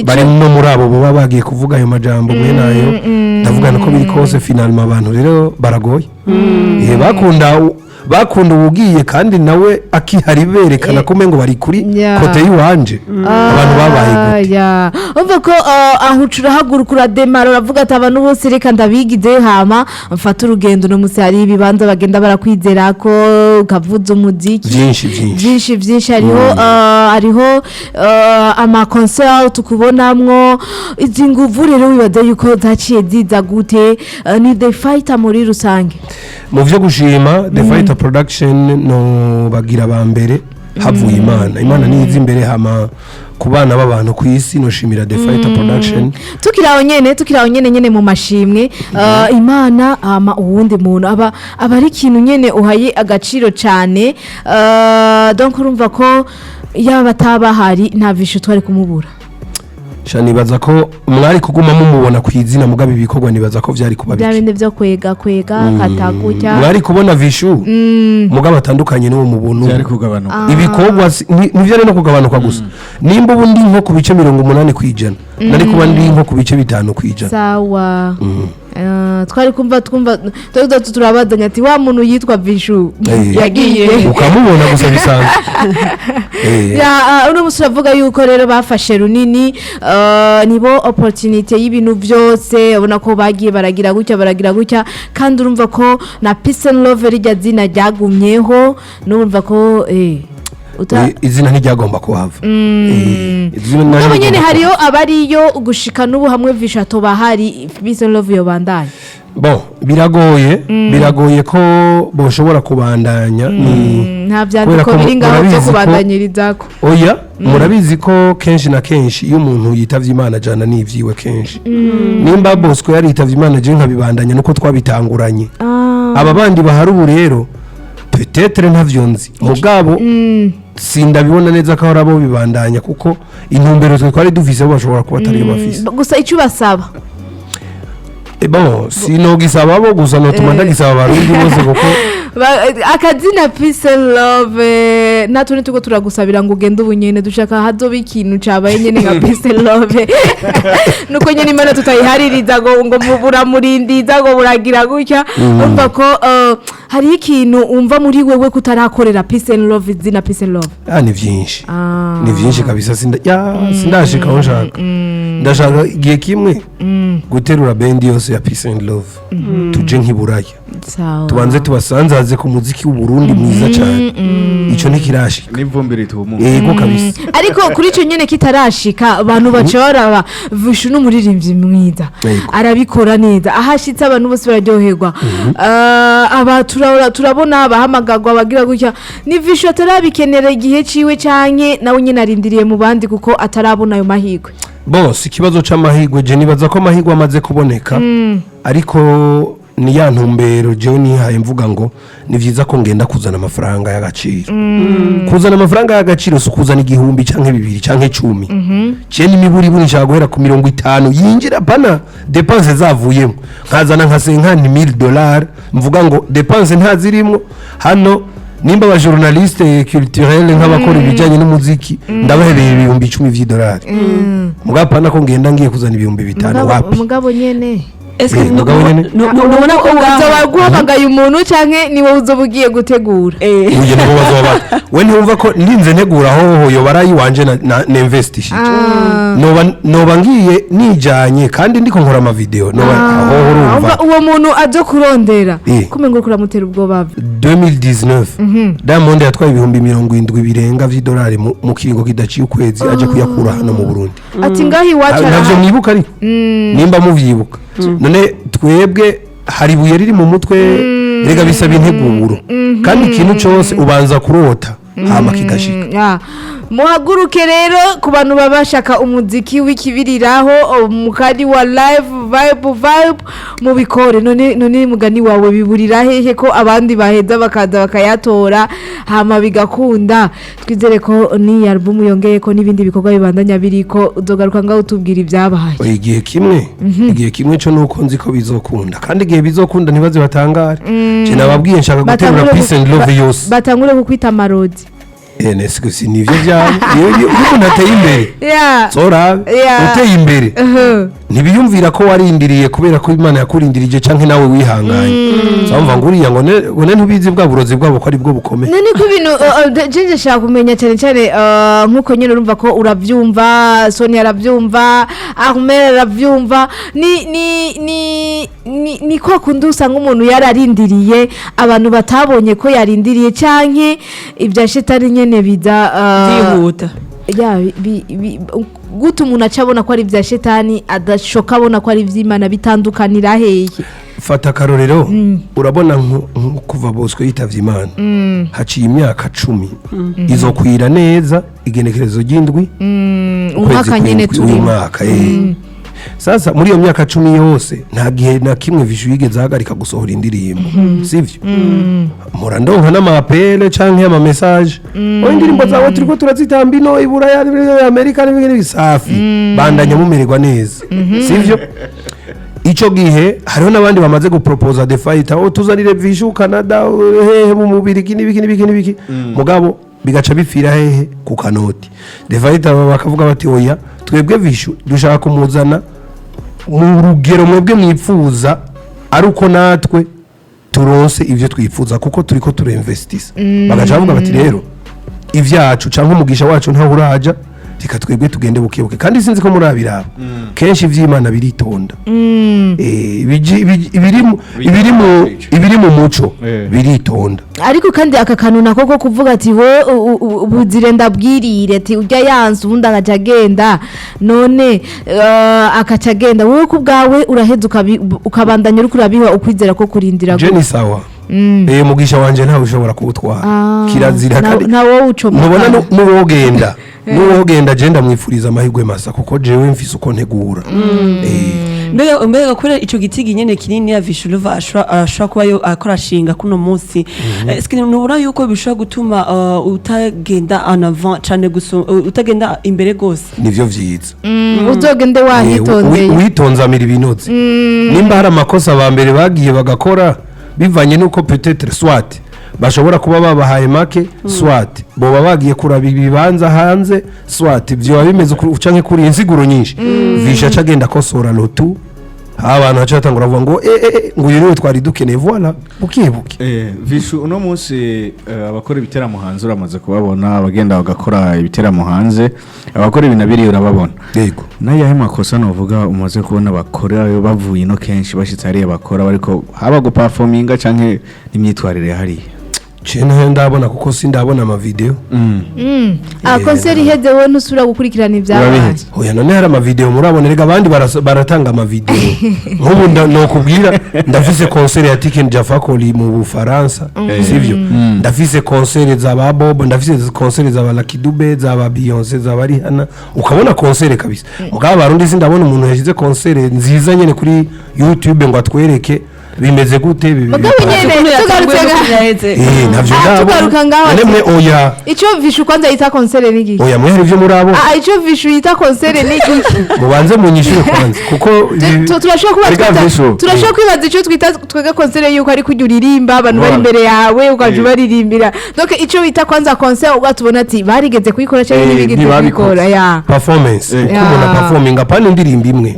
[SPEAKER 1] Bari no muri abo boba bagiye kuvuga ayo majambo mwe nayo. Ndavuga niko biri kose, finalement abantu rero baragoye. Bakunda uwugiye kandi nawe akihari, berekana ko umengo bari kuri côté y'iwanje. Abantu babaye gute?
[SPEAKER 2] Ya, umva ko aho uca urahaguruka, urademara, uravuga ati abantu bose reka ndabigize, hama mfate urugendo. No munsi hari ibibanza bagenda barakwizera ko ukavuza umuziki.
[SPEAKER 1] Byinshi, byinshi.
[SPEAKER 2] Byinshi, byinshi. Hariho ama concert tukubonamwo. Izi nguvu rero wibaza yuko zaciye ziza gute? Ni The Fighter muri rusange?
[SPEAKER 1] Mu vyo gushima The Fighter Production, no bagira ba mbere havuye Imana. Imana niyiza imbere, hama ku bana b'abantu ku isi noshimira The Fighter Production.
[SPEAKER 2] Tukiri aho nyene mu mashimwe, Imana ama uwundi muntu aba ari ikintu nyene uhaye agaciro cane. Donc urumva ko yaba ataba hari, nta Vishu twari kumubura.
[SPEAKER 1] Sha, nibaza ko mwari kuguma mumubona ku izina, mugabo ibikorwa nibaza ko vyari kuba
[SPEAKER 2] bya
[SPEAKER 1] bike.
[SPEAKER 2] Bindi vyo kwega kwega katagucya.
[SPEAKER 1] Mwari kubona Vishu mugabo atandukanye n'uwo mubuntu.
[SPEAKER 4] Byari kugabanuka.
[SPEAKER 1] Ibikorwa ntivyari no kugabanuka gusa. Nimba ubu ndi nko ku bice 80%, nari kuba ndi nko ku bice 5%.
[SPEAKER 2] Sawa. Twari kumva twumva twari turabazanya ati wa muntu yitwa Vishu yagiye.
[SPEAKER 1] Ukamubona gusa bisanzwe.
[SPEAKER 2] Ya, uno musi uravuga yuko rero bafashe runini, nibo opportunité y'ibintu byose. Ubona ko bagiye baragira gutya, baragira gutya, kandi urumva ko na Peace and Love rijya zina ryagumyeho, n'urumva ko
[SPEAKER 1] Izina ntiryagomba kuhava. Izina
[SPEAKER 2] Mugabo
[SPEAKER 1] ntiryagomba
[SPEAKER 2] nyene
[SPEAKER 1] kuhava.
[SPEAKER 2] hariyo abariyo gushika n'ubu hamwe Vishu bahari, Peace and Love yobandanya?
[SPEAKER 1] Bon, biragoye ko boshobora kubandanya ni
[SPEAKER 2] Nta
[SPEAKER 1] kubera
[SPEAKER 2] vyandiko
[SPEAKER 1] ko
[SPEAKER 2] biri ngaho vyo
[SPEAKER 1] murabizi ko-
[SPEAKER 2] kubandanyirizako.
[SPEAKER 1] Oya, murabizi ko kenshi na kenshi iyo umuntu yitavye Imana ajana n'ivyiwe. Kenshi nimba Bosco yaritavye Imana, je nkabibandanya nuko twabitanguranye. Aba bandi bahari ubu rero, peut-être ntavyo nzi, mugabo sindabibona neza ko ari abo bibandanya, kuko intumbero twe twari dufise bo bashobora kuba atariyo bafise.
[SPEAKER 2] Gusa icyo ubasaba?
[SPEAKER 1] Bon, sinogisaba bo gusa, notuma ndagisaba abarundi bose kuko
[SPEAKER 2] Akazina Peace and Love, natwe ntituko turagusabira ngo ugende ubu nyene, dushaka hazoba ikintu cabaye nyene nka Peace and Love, nuko nyene Imana tutayihaririza ngo buramurindiza ngo buragira gutya. Urumva ko hariho ikintu wumva muri wewe kutarakorera Peace and Love, izina Peace and Love?
[SPEAKER 1] Ah, ni vyinshi. Ni vyinshi kabisa. Sindashika aho nshaka. Ndashaka igihe kimwe guterura bendi yose ya Peace and Love, tuje nk'iburaya,
[SPEAKER 2] Sawa.
[SPEAKER 1] tubanze tubasanzaze ku muziki w'Uburundi mwiza cyane. Ico ntikirashika.
[SPEAKER 4] N'ivumbi ritumuka.
[SPEAKER 1] Yego kabisa.
[SPEAKER 2] Ariko kuri icyo nyene kitarashika, abantu baca baraba Vishu n'umuririmbyi mwiza, arabikora neza, aho ashitse abantu bose bararyoherwa. Aba turabona abahamagagwa bagira gutya. Ni Vishu atarabikenera igihe ciwe, canke nawe nyene arindiriye mu bandi kuko atarabona ayo mahirwe?
[SPEAKER 1] Bose ikibazo c'amahirwe, je nibaza ko amahirwe amaze kuboneka, ariko ni ya ntumbero jewe nihaye mvuga ngo ni vyiza ko ngenda kuzana amafaranga y'agaciro. Kuzana amafaranga y'agaciro si ukuzana 1000 canke 2 canke 10. Je n'imiburiburi nshaka guhera ku 50 yinjira, pana dépenses zavuyemo, nkazana nka 50 000 dollars, mvuga ngo dépenses ntazirimwo hano. Nimba aba journaliste culturel nk'abakora ibijyanye n'umuziki, ndabahereye 10,000 vy'idolari, mugabo pana ko ngenda ngiye kuzana 5000. Wapi.
[SPEAKER 2] Mugabo nyene
[SPEAKER 3] Eske
[SPEAKER 1] Mugabo nyene.
[SPEAKER 3] nubona ko ngaho
[SPEAKER 2] uzoba guhamagaye umuntu canke ni wowe uzoba ugiye gutegura?
[SPEAKER 1] Uyu nabo bazoba we ntiwumva ko ndinze ntegura hoho yoba ari ayiwanje na investishije, noba ngiye nijanye kandi ndiko nkora ama video, noba hoho urumva.
[SPEAKER 2] Umva, uwo muntu aje kurondera kumengo uriko uramutera ubwoba.
[SPEAKER 1] 2019 Diamond yatwaye 70,000 birenga vy'idolari mu kiringo kidaciye ukwezi, aje kuyakura hano mu Burundi.
[SPEAKER 2] Ati ngaho iwacu
[SPEAKER 1] Navyo
[SPEAKER 2] arahari.
[SPEAKER 1] mwibuka, ariko nimba muvyibuka none twebwe hari ibuye riri mu mutwe. Rega bisaba integuro, kandi ikintu cose ubanza kurota hama kigashika.
[SPEAKER 2] Muhaguruke rero ku bantu baba bashaka umuziki w'ikibiriraho, mukari wa live vibe vibe, mubikore. None mugani wawe biburira hehe ko abandi baheza bakaza bakayatora hama bigakunda? Twizere ko ni album yongeye ko n'ibindi bikorwa bibandanya biriko, uzogaruka ngaho utubwira ibyabaye.
[SPEAKER 1] Oya, igihe kimwe cyo nuko nzi ko bizokunda, kandi igihe bizokunda ntibaze batangare. Je nababwiye, nshaka guterura peace and love yose.
[SPEAKER 2] Batangure kukwita amarodi.
[SPEAKER 1] Nese si nivyo byabo? Iyo umuntu ateye imbere, zorabe, uteye imbere, ntibiyumvira ko warindiriye kubera ko Imana yakurindirije canke nawe wihanganye. Zamva ngo uriya ngo ne ntubizi bwa burozi bwabo ko ari bwo bukomeye.
[SPEAKER 2] None ko ibintu jeje nshaka kumenya cyane cyane, nkuko nyine urumva ko urabyumva, Sonia arabyumva, Ahmed arabyumva, ni kwa kundi usanga umuntu yararindiriye, abantu batabonye ko yarindiriye, canke ibya shetani nyene biza
[SPEAKER 3] byihuta.
[SPEAKER 2] Ya, gute umuntu aca abona ko ari ibya shetani, adashoka abona ko ari iby'Imana? Bitandukanira hehe?
[SPEAKER 1] Fata akarorero, urabona nko kuva Bosco yitavye Imana haciye imyaka 10, izokwira neza igenekerezo ry'indwi ukwezi
[SPEAKER 2] Umwaka nyene
[SPEAKER 1] kw'indwi uyu
[SPEAKER 2] turimo.
[SPEAKER 1] mwaka. Sasa muri iyo myaka 10 yose nta gihe na kimwe Vishu yigeze ahagarika gusohora indirimbo, sivyo? Mpora ndonka n'ama appels canke ama messages: "Oya, indirimbo zawe turiko turazitamba ino i Buraya, Amerika n'ibindi, safi, bandanya mumererwa neza." Sivyo? Ico gihe hariho n'abandi bamaze guproposa the fighter, oh, tuzanire Vishu Canada, hehe, mu Mubirigi, n'ibiki n'ibiki n'ibiki, mugabo bigaca bipfira hehe? Ku kanoti. The fighter bakavuga bati: "Oya, twebwe Vishu dushaka kumuzana mu rugero mwebwe mwipfuza, ari uko natwe turonse ibyo twifuza, kuko turiko turinvestisa." Bagaca bavuga bati: "Rero ivyacu canke umugisha wacu ntaho uraja, reka twebwe tugende bukebuke." Kandi sinzi ko murabiraba, kenshi ivy'Imana biritonda. Ibiri mu muco biritonda.
[SPEAKER 2] Ariko kandi aka kantu nako ko kuvuga ati we buzire ndabwirire ati ujya yanze, ubundi agaca agenda, none akaca agenda, wowe ku bwawe uraheza ukabandanya uriko urabiha ukwizera ko kurindira.
[SPEAKER 1] Je ni sawa, mugisha wanje ntawe ushobora kuwutwara. Kirazira. Kandi
[SPEAKER 2] na wowe ucomoka.
[SPEAKER 1] Ntubona n'uwogenda, je ndamwifuriza amahirwe masa, kuko jewe mfise uko ntegura.
[SPEAKER 3] Mbega kubera ico gitigi nyene kinini ya Vishu Love ashobora kuba yo akora ashinga kuno munsi, eske ntubona yuko bishobora gutuma utagenda en avant cane utagenda imbere gose?
[SPEAKER 1] Nivyo vyiza.
[SPEAKER 2] Uzogende wahitondeye.
[SPEAKER 1] Witonze amira ibinoze. Nimba hari amakosa ba mbere bagiye bagakora bivanye n'uko peut-être soit bashobora kuba babahaye make, soit boba bagiye kuraba ibibanza hanze, soit vyoba bimeze canke kuri insiguro nyinshi, Visha aca agenda akosora lotu, abantu baca batangura bavuga ngo ngo uyu niwe twari dukeneye. Voilà, buke buke.
[SPEAKER 4] Vishu, uno munsi abakora ibiteramo hanze uramaze kubabona, abagenda bagakora ibiteramo hanze, abakora ibintu biriya urababona.
[SPEAKER 1] Yego.
[SPEAKER 4] N'ayahe makosa novuga umaze kubona bakora bavuye ino, kenshi bashitse hariya bakora bariko haba guperforminga canke n'imyitwarire hariya?
[SPEAKER 1] Je ntayo ndabona, kuko sindabona amavideo.
[SPEAKER 2] Concert iheze, wowe ntusubira gukurikirana ibyabaye?
[SPEAKER 4] Urabiheze.
[SPEAKER 1] Oya, none hari amavideo murabona? Rega abandi baratanga amavideo. Nk'ubu nokubwira, ndafise concert ya Tiken Jah Fakoly mu Bufaransa, sivyo? Ndafise concert za ba Bob, ndafise concert za ba Lucky Dube, za ba Beyonce, za ba Rihanna, ukabona concert kabisa. Mugabo abarundi sindabona umuntu yashize concert nziza nyene kuri YouTube ngo atwereke bimeze gute
[SPEAKER 2] Mugabo nyene tugarutse
[SPEAKER 1] Ntavyo
[SPEAKER 2] Ah,
[SPEAKER 1] ndabona.
[SPEAKER 2] tugaruka ngaho
[SPEAKER 1] None mwe, oya.
[SPEAKER 2] Ico Vishu kwanza yita concert ni igiki?
[SPEAKER 1] Oya, mwe hari ivyo murabona?
[SPEAKER 2] Ah, ico Vishu yita concert ni igiki?
[SPEAKER 1] Mubanze munyishure kwanza, kuko
[SPEAKER 2] Turashobora kuba
[SPEAKER 4] Rega Vishu.
[SPEAKER 2] turashobora kwibaza ico twita twebwe concert, yuko ari kujya uririmba abantu bari
[SPEAKER 4] Voilà.
[SPEAKER 2] imbere yawe, ukaja ubaririmbira. Donc ico bita kwanza concert ugatubona ati barigeze kuyikora cyangwa ntibigeze
[SPEAKER 4] ntibabikoze.
[SPEAKER 2] kuyikora ya
[SPEAKER 1] Performance, uko umuntu aperforminga, apana indirimbo imwe.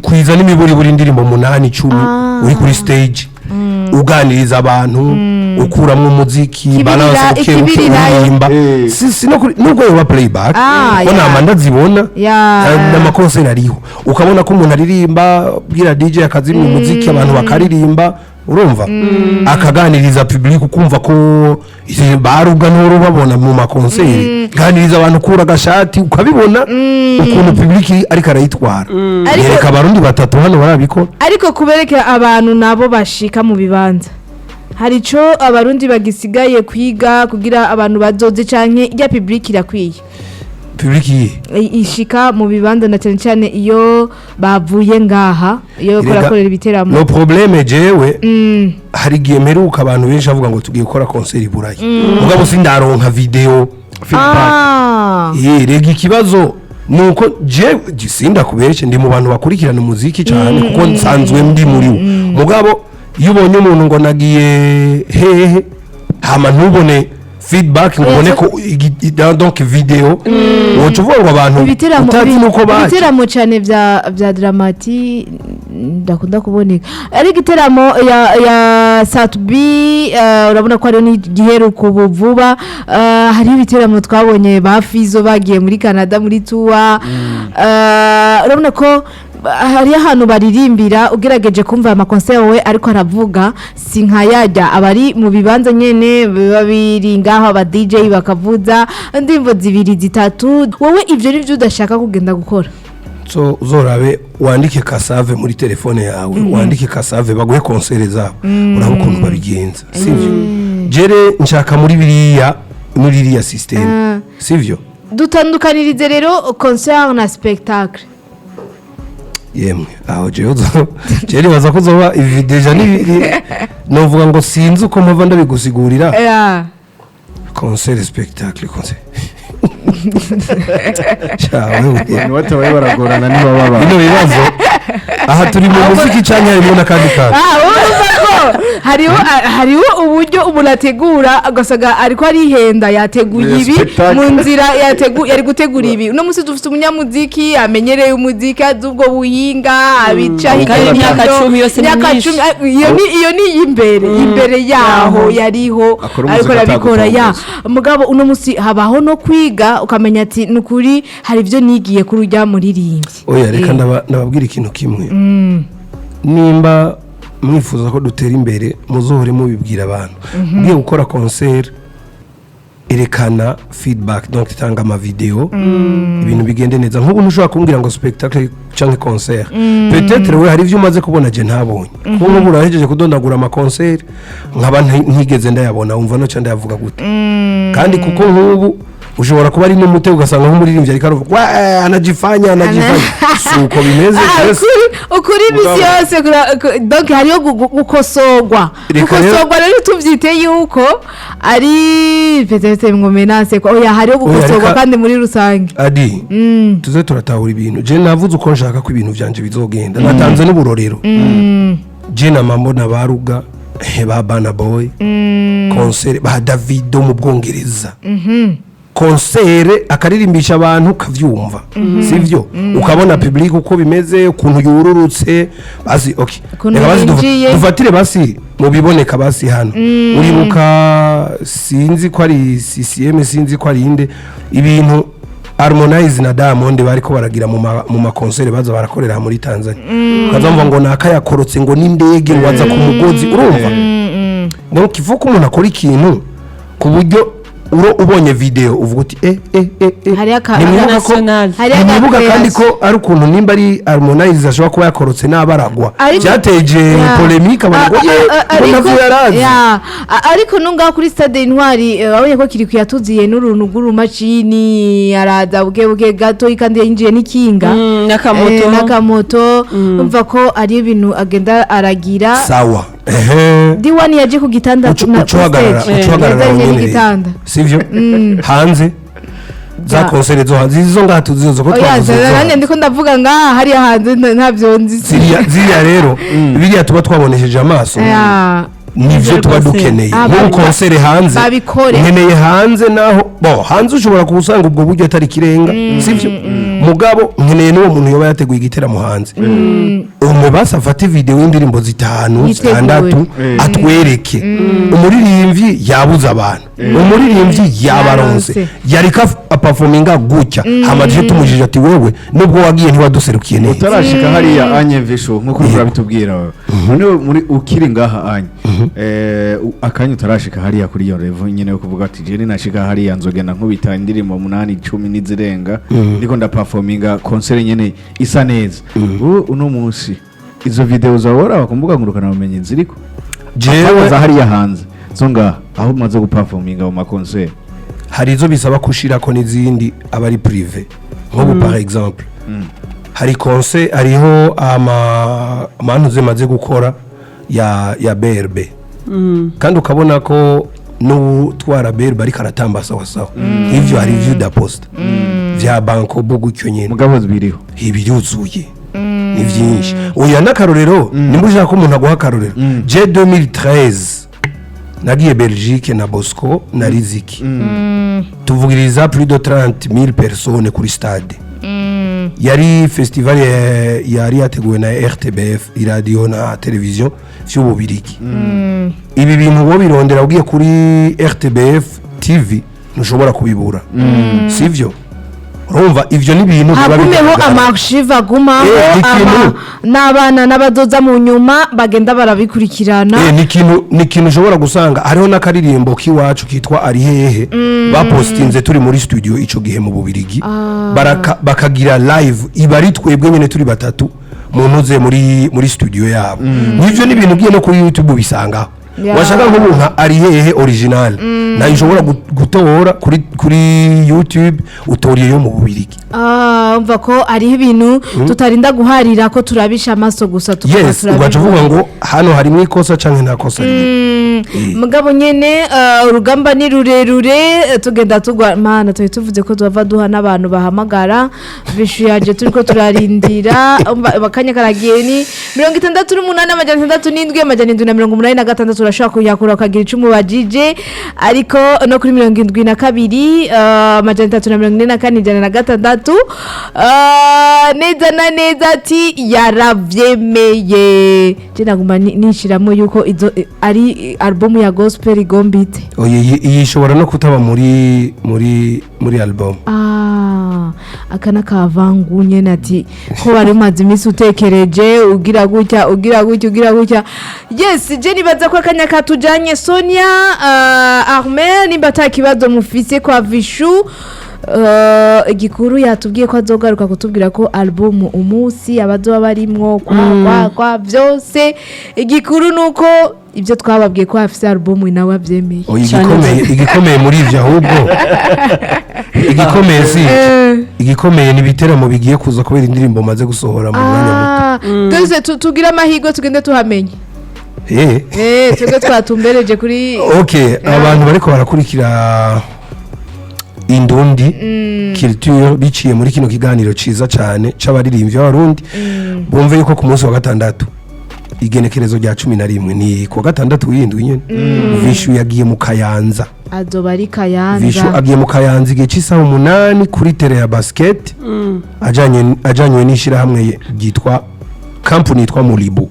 [SPEAKER 1] Kwiza n'imiburiburi indirimbo 8, 10, uri kuri stage uganiriza abantu, ukuramwo umuziki, balance buke buke,
[SPEAKER 2] ikibirirayo.
[SPEAKER 1] uririmba. Si no nubwo yoba playback, ko nama ndazibona. N'amakonseri ariho, ukabona ko umuntu aririmba, bwira DJ akazimya umuziki, abantu bakaririmba, urumva akaganiriza public, ukumva ko barubwa ntoro babona mu makonseri, ganiriza abantu, ukura agashati, ukabibona ukuntu public ariko arayitwara. Yereka abarundi batatu hano barabikora.
[SPEAKER 2] Ariko kubereka abantu nabo bashika mu bibanza. Hari ico abarundi bagisigaye kwiga kugira abantu bazoze, canke irya public irakwiye?
[SPEAKER 1] Public iyi?
[SPEAKER 2] Ishika mu bibanza, na cyane cyane iyo bavuye ngaha, iyo
[SPEAKER 1] Erega,
[SPEAKER 2] barakorera ibiteramo.
[SPEAKER 1] No problème, jewe hari igihe mperuka abantu benshi bavuga ngo tugiye gukora concert i Burayi, mugabo sindaronka video. Rega ikibazo ni uko je sindakubeshe, ndi mu bantu bakurikirana umuziki cyane kuko nsanzwe ndi muri wo. Mugabo iyo ubonye umuntu ngo nagiye hehe, hama ntubone feedback, ngo ubone ko donc video, woca uvuga ngo abantu
[SPEAKER 2] Ibiteramo
[SPEAKER 1] utazi nuko baje.
[SPEAKER 2] Ibiteramo cyane bya Dramati ndakunda kuboneka ari igiteramo ya Satubi, urabona ko hariho n'igiheruka ubu vuba. Hariho ibiteramo twabonye ba Fizo bagiye muri Canada muri tour. Urabona ko hariyo ahantu baririmbira, ugerageje kumva ama concert wowe ariko aravuga, si nka yajya abari mu bibanza nyene biba biri ngaho, aba DJ bakavuza indirimbo zibiri zitatu. Wowe ivyo nivyo udashaka kugenda gukora?
[SPEAKER 1] So uzorabe, wandike Kasave muri telefone yawe, wandike Kasave baguhe concert zabo, uraba ukuntu babigenza, sivyo? Jere nshaka muri biriya, muri iriya system, sivyo?
[SPEAKER 2] Dutandukanirize rero concert na spectacle.
[SPEAKER 1] Yemwe, aho jewe jewe nibaza ko uzoba ibi déjà ni novuga ngo sinzi uko mpava ndabigusigurira. Concert, spectacle, concert. Cawe.
[SPEAKER 4] Abantu batabaye baragorana niba baba
[SPEAKER 1] Bino bibazo, aha turi mu muziki canke harimo n'akandi kantu?
[SPEAKER 2] Urumva ko hariho uburyo umuntu ategura ugasanga ariko arihenda, yateguye
[SPEAKER 4] Ni
[SPEAKER 2] ibi
[SPEAKER 4] spectacle.
[SPEAKER 2] mu nzira yari gutegura ibi. Uno munsi dufite umunyamuziki amenyereye umuziki, azi ubwo buhinga, abica hirya
[SPEAKER 3] Kandi
[SPEAKER 2] no
[SPEAKER 3] imyaka
[SPEAKER 2] hino.
[SPEAKER 3] 10 yose ni
[SPEAKER 2] Imyaka
[SPEAKER 3] myinshi.
[SPEAKER 2] 10, iyo ni iy'imbere, imbere yaho yariho
[SPEAKER 4] Akora
[SPEAKER 2] ariko
[SPEAKER 4] umuziki
[SPEAKER 2] arabikora ya
[SPEAKER 4] atagutomboza.
[SPEAKER 2] mugabo uno munsi habaho no kwiga, ukamenya ati ni ukuri hari ibyo nigiye kuri ujya muririmbyi.
[SPEAKER 1] Oya, reka ndababwira ikintu kimwe. Nimba mwifuza ko dutera imbere, muzohore mubibwira abantu. Ugiye gukora concert, erekana feedback, donc itanga ama video, ibintu bigende neza. Nk'ubu ntushobora kumbwira ngo spectacle canke concert. Peut-être we hari ivyo umaze kubona je ntabonye, kuko nk'ubu urahejeje kudondagura ama concert nkaba ntigeze ndayabona. Wumva noca ndayavuga gute? Kandi kuko nk'ubu ushobora kuba ari n'umutego, ugasanga nk'umuririmbyi ariko aravuga wa anajifanya anajifanya, si uko bimeze.
[SPEAKER 2] Ukuri imisi yose donc hariho gukosorwa.
[SPEAKER 1] Reka rero-
[SPEAKER 2] Gukosorwa rero tubyite yuko ari peut-être ngo menace ko oya, hariho gukosorwa kandi muri rusange.
[SPEAKER 1] Adi, tuze turatahura ibintu. Je navuze uko nshaka ko ibintu vyanje bizogenda, natanze n'uburorero. Je na mambo na baruga ba Bana Boy, concert ba Davido mu Bwongereza, concert akaririmbisha abantu kavyumva, sivyo? Ukabona public uko bimeze, ukuntu yururutse, basi okay.
[SPEAKER 2] Ukuntu
[SPEAKER 1] Reka basi
[SPEAKER 2] yinjiye.
[SPEAKER 1] dufatire basi mu biboneka basi hano. Uribuka, sinzi ko ari CCM, sinzi ko ari inde, ibintu Harmonize na Diamond bariko baragira mu ma concert baza barakorera muri Tanzania, ukazamva ngo naka yakorotse ngo n'indege, ngo aza ku mugozi. Urumva, donc il faut ko umuntu akora ikintu ku buryo uro ubonye video uvuga uti eh eh eh eh.
[SPEAKER 2] Hariho
[SPEAKER 1] Nimwibuka ko
[SPEAKER 3] International.
[SPEAKER 2] Hariho
[SPEAKER 1] nimwibuka kandi
[SPEAKER 2] creation.
[SPEAKER 1] ko ari ukuntu nimba ari Harmonize ashobora kuba yakorotse n'abaragwa, byateje polémique, abantu ngo ye ngo navyo yarazi.
[SPEAKER 2] Ariko nungaho kuri stade Intwari, wabonye ko kiri kuyatuziye n'uruntu rw'urumashini, araza buke buke gato kandi yinjiye n'ikinga.
[SPEAKER 3] N'akamoto.
[SPEAKER 2] N'akamoto. Umva ko ari ibintu agenda aragira.
[SPEAKER 1] Sawa, ehe.
[SPEAKER 2] Diwani yaje ku gitanda
[SPEAKER 1] Uca uhagarara
[SPEAKER 2] kuri stage.
[SPEAKER 1] uca uhagarara
[SPEAKER 2] Yazanye
[SPEAKER 1] wenyene rero.
[SPEAKER 2] n'igitanda.
[SPEAKER 1] Sivyo? Hanze za concert zo hanze, izo ngaha tuzizo ko
[SPEAKER 2] Oya,
[SPEAKER 1] twavuze izo
[SPEAKER 2] nanjye
[SPEAKER 1] hanze.
[SPEAKER 2] ndiko ndavuga ngaha, hariya hanze ntabyo nzi.
[SPEAKER 1] Ziriya rero, biriya tuba twabonesheje amaso, nivyo tuba
[SPEAKER 3] Concert.
[SPEAKER 1] dukeneye.
[SPEAKER 2] Ah,
[SPEAKER 1] Nk'ubu concert hanze
[SPEAKER 2] babikore.
[SPEAKER 1] nkeneye hanze naho bo hanze ushobora kuwusanga ubwo buryo atari ikirenga, sivyo? Mugabo nkeneye n'uwo muntu yoba yateguye igiteramo hanze, umwe basi afate video y'indirimbo zitanu,
[SPEAKER 2] Yitegure.
[SPEAKER 1] zitandatu, atwereke umuririmbyi yabuze abantu, umuririmbyi yabaronse,
[SPEAKER 2] Yaronse.
[SPEAKER 1] yariko aperforminga gutya. Hama tuje tumujije ati wewe nubwo wagiye ntiwaduserukiye neza.
[SPEAKER 4] Utarashika hariya anye, Vishu, nkuko uriko urabitubwira none muri ukiri ngaha anye, akanya utarashika hariya kuri iyo level nyene yo kuvuga ati je ninashika hariya nzogenda nkubita indirimbo 8, 10 n'izirenga, ndiko ndaperforminga concert nyene isa neza. Ubu uno munsi izo video zawe woraba ku mbuga ngurukana bumenyi ziriko?
[SPEAKER 1] Jewe
[SPEAKER 4] za hariya hanze, zo ngaha aho umaze guperforminga mu makonseri.
[SPEAKER 1] Hari izo bisaba kushirako n'izindi aba ari privé. Nk'ubu par exemple hari concert, hariho ama amantu zimaze gukora ya BRB, kandi ukabona ko n'utwara BRB ariko aratamba sawa sawa. Nk'ivyo hari ivyo udaposta vya Bancobu gutyo nyene.
[SPEAKER 4] Mugabo biriho.
[SPEAKER 1] Ibiruzuye ni byinshi. Oya, n'akarorero, nimba ushaka ko umuntu aguha akarorero, je 2013 nagiye Belgique na Bosco na Riziki, tuvugiriza plus de 30 000 personnes kuri stade. Yari festival yari yateguwe na RTBF, iradiyo na televiziyo vy'Ububirigi. Ibi bintu wo birondera ugiye kuri RTBF TV, ntushobora kubibura, sivyo? Urumva ivyo ni ibintu biba
[SPEAKER 2] hagumeho
[SPEAKER 1] bigaragara.
[SPEAKER 2] Ama archives agumaho.
[SPEAKER 1] Ni
[SPEAKER 2] N'abana n'abadoza mu nyuma bagenda barabikurikirana.
[SPEAKER 1] Ni ikintu ushobora gusanga hariho n'akaririmbo k'iwacu kitwa "Ari hehe", bapostinze turi muri studio ico gihe mu Bubirigi. Bakagira live, iba ari twebwe nyene turi batatu mu ntuze muri studio yabo. N'ivyo ni ibintu ugiye no kuri YouTube bisangaho. Washaka nk'ubu nka "Ari hehe" original nayo ushobora gutora kuri YouTube, utoriye yo mu Bubirigi.
[SPEAKER 2] Ah, umva ko hariho ibintu tutarinda guharira ko turabisha amaso gusa, tukaba
[SPEAKER 1] Yes, ugaca
[SPEAKER 2] turabibona.
[SPEAKER 1] uvuga ngo hano harimo ikosa canke nta kosa ririmo.
[SPEAKER 2] Mugabo nyene urugamba ni rurerure, tugenda tugwa mana. Tuba tuvuze ko tuhava duha n'abantu bahamagara bishuyaje, turiko turarindira. Umva, akanya karagiye. Ni 68 607 786. Urashobora kuyakura ukagira ico umubajije, ariko no kuri 72 344 106. Neza na neza ati yaravyemeye. Je naguma nishiramo yuko izo ari album ya gospel igombite.
[SPEAKER 1] Oya, iyi ishobora no kutaba muri album.
[SPEAKER 2] Ah, aka n'akavangu nyene, ati ko wari umaze iminsi utekereje ugira gutya, ugira gutya, ugira gutya. Yes, je nibaza ko akanya katujanye. Sonia, Armel, nimba ata kibazo mufise kwa Vishu, igikuru yatubwiye ko azogaruka kutubwira ko album umunsi abazoba barimwo kwa vyose. Igikuru nuko ibyo twababwiye ko afise album nawe avyemeye.
[SPEAKER 1] Oya, igikomeye muri ivyo, ahubwo igikomeye si ivyo. Igikomeye ni ibiteramo bigiye kuza kubera indirimbo maze gusohora mu mwanya muto.
[SPEAKER 2] Ah, twese tugire amahirwe tugende tuhamenye. Twebwe twatumbereje kuri
[SPEAKER 1] Okay, abantu bariko barakurikira Indundi Culture biciye muri kino kiganiro ciza cane c'abaririmbyi b'Abarundi, bumve yuko ku munsi wa gatandatu, igenekerezo rya 11, ni kuwa gatandatu w'indwi nyene, Vishu yagiye mu Kayanza.
[SPEAKER 2] Azoba ari
[SPEAKER 1] Vishu
[SPEAKER 2] Kayanza.
[SPEAKER 1] agiye mu Kayanza igihe cy'isaha 8 kuri terrain ya basket, ajanywe n'ishyirahamwe ryitwa kampuni yitwa Muribu,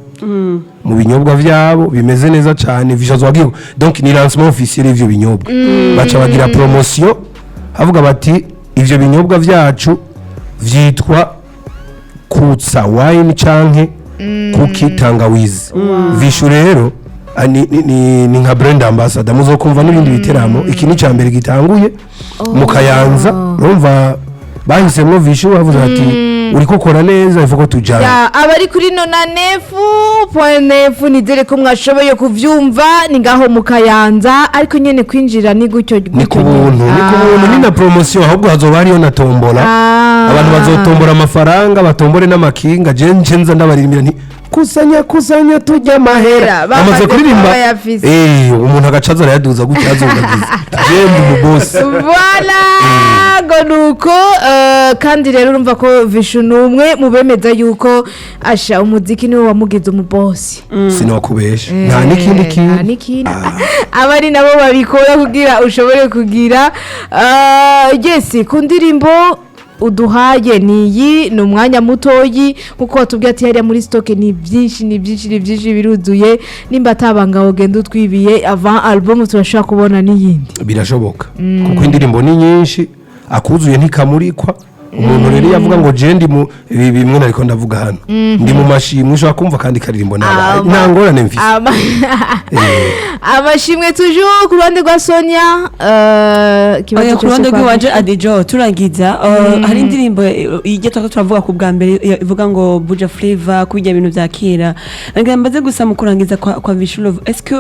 [SPEAKER 1] mu binyobwa vyabo bimeze neza cyane. Vishu azoba agiye, donc ni lancement officiel y'ivyo binyobwa. Baca bagira promotion, havuga bati ivyo binyobwa vyacu vyitwa Kutsa Wine canke Kuki Tangawizi. Vishu rero ni nka brand ambassador, muzokumva n'ibindi biteramo. Iki ni mbere gitanguye mu Kayanza. Urumva bahisemwo Vishu, bavuze bati uriko ukora neza, ivuga ko tujana.
[SPEAKER 2] Ya, abari kuri 99.9, nizere ko mwashoboye kuvyumva. Ni ngaho mu Kayanza, ariko nyene kwinjira ni gutyo.
[SPEAKER 1] Ni ku buntu, ni ku buntu, ni na promotion. Ahubwo hazoba hariyo na tombola. Abantu bazotombora amafaranga, batombore n'amakinga. Je nce nza ndabaririmbira nti kusanya kusanya tujya amahera.
[SPEAKER 2] Bamaze
[SPEAKER 1] bamaze kuririmba
[SPEAKER 2] kuba bayafise.
[SPEAKER 1] Umuntu agacaza arayaduza gutya, azogagiza je ndi umubosi.
[SPEAKER 2] Voilà, ngo nuko kandi rero urumva ko Vishu ni umwe mu bemeza yuko asha umuziki niwe wamugize umubosi.
[SPEAKER 1] Sinokubesha, nta n'ikindi
[SPEAKER 2] Nta
[SPEAKER 1] kintu.
[SPEAKER 2] n'ikindi. Abari nabo babikora kugira ushobore kugira yes. Ku ndirimbo uduhaye ni iyi, ni umwanya mutoyi nkuko watubwiye ati hariya muri stock ni byinshi, ni byinshi, ni byinshi, biruzuye. Nimba atabanga wogenda utwibiye avant album, turashobora kubona n'iyindi.
[SPEAKER 1] Birashoboka, kuko indirimbo ni nyinshi, akuzuye ntikamurikwa. Umuntu rero iyo avuga ngo je ndi mu ibi bimwe nariko ndavuga hano, ndi mu mashimwe, ushobora kumva kandi karirimbo nabaye nta ngorane mfise.
[SPEAKER 2] Amashimwe toujours ku ruhande rwa Sonia, ikibazo
[SPEAKER 3] Oya, ku
[SPEAKER 2] cyose
[SPEAKER 3] ruhande
[SPEAKER 2] kwa
[SPEAKER 3] rw'iwanje
[SPEAKER 2] Vichou.
[SPEAKER 3] Adijo, turangiza, hari indirimbo ijya twako turavuga ku bwa mbere, ivuga ngo Buja Flavor kubijya bintu vya kera. Ngira mbaze gusa mu kurangiza kwa Vichou Love, est-ce que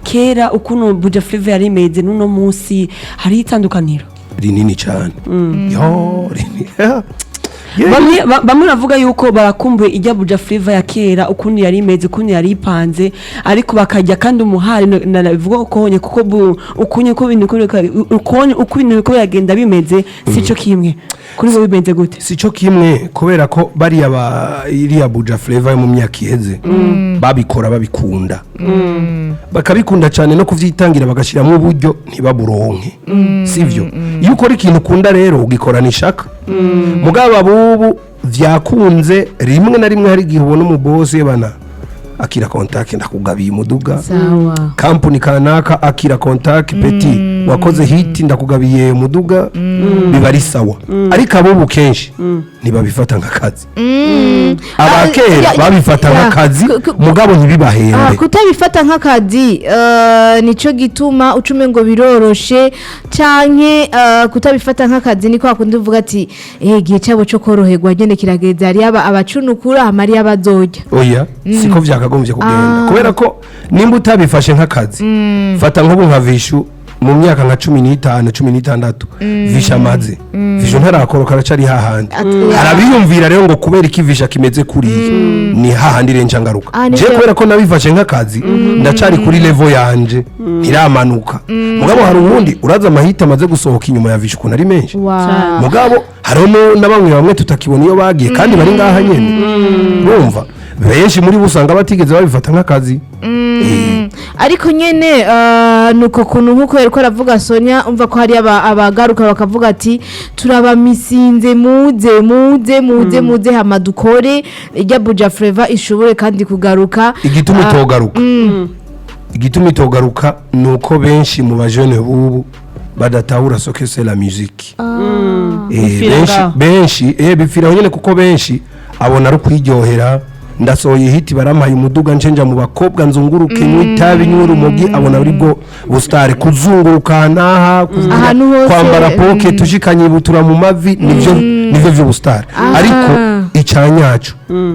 [SPEAKER 3] kera ukuntu Buja Flavor yari imeze n'uno munsi hari itandukaniro?
[SPEAKER 1] Rinini cyane yo, rinini. Yeah.
[SPEAKER 3] Bamwe baravuga yuko barakumbuye ijya Buja Flavor ya kera, ukuntu yari imeze, ukuntu yari ipanze, ariko bakajya kandi umuhari nabivuga ukonye kuko ukunye uko ibintu ukonye uko ibintu biriko biragenda bimeze sico kimwe. Kuri bo bimeze gute?
[SPEAKER 1] Sico kimwe, kubera ko bariya ba iriya Buja Flavor yo mu myaka iheze babikora babikunda, bakabikunda cyane no kuvyitangira, bagashyiramo uburyo ntibaburonke, sivyo? Iyo ukora ikintu ukunda rero ugikorana ishaka. Mugabo abubu vyakunze, rimwe na rimwe hari igihe ubona umubosi bana akira contact, ndakugabiye umuduga,
[SPEAKER 2] Sawa.
[SPEAKER 1] Kampuni kanaka akira contact, petit wakoze hit, ndakugabiye umuduga, biba ari sawa. Ariko abubu kenshi ntibabifata nk'akazi. Abakera babifata nk'akazi, mugabo ntibibahembe.
[SPEAKER 2] Kutabifata nk'akazi, nico gituma ucume ngo biroroshe, canke kutabifata nk'akazi ni kwa kundi uvuga ati igihe cyabo cyo koroherwa nyene kirageze, hari aba abacunukura hama ari abazorya.
[SPEAKER 1] Oya, siko vyakagombye kugenda, kubera ko nimba utabifashe nk'akazi, fata nk'ubu nka Vichou, mu myaka nka 15, 16 Vichou amaze, Vichou ntarakoroka, aracari hahandi. Harabiyumvira rero ngo kubera iki Vichou kimeze kuriya, ni hahandi renja ngaruka.
[SPEAKER 2] Nivyo.
[SPEAKER 1] Je kubera ko nabifashe nk'akazi ndacari kuri level yanje, ntiramanuka. Mugabo hari uwundi uraza amahita amaze gusohoka inyuma ya Vichou ukuntu ari menshi. Mugabo hariho na bamwe bamwe tutakibona iyo bagiye kandi bari ngaha nyene. Urumva benshi muri bo usanga batigeze babifata nk'akazi.
[SPEAKER 2] Ariko nyene nuko kuntu nkuko yariko aravuga Sonia, umva ko hari abagaruka bakavuga ati turabamisinze, muze muze muze muze hama dukore ijya Buja Flavor ishobore kandi kugaruka.
[SPEAKER 1] Igituma itogaruka, igituma itogaruka ni uko benshi mu bajene b'ubu badatahura ce que c'est la musique.
[SPEAKER 3] Bipfira
[SPEAKER 1] Benshi
[SPEAKER 3] ngaho.
[SPEAKER 1] benshi bipfira nyene, kuko benshi abona ari ukwiryohera: ndasohoye hit, barampaye umuduga, ncenja mu bakobwa, nzunguruke, nywe itabi, nywe urumogi. Abona ari bwo busitari, kuzunguruka n'aha
[SPEAKER 2] Ahantu hose,
[SPEAKER 1] kwambara poke, ushikanye ibutura mu mavi, nivyo vy'ubusitari. Ariko icyanyaco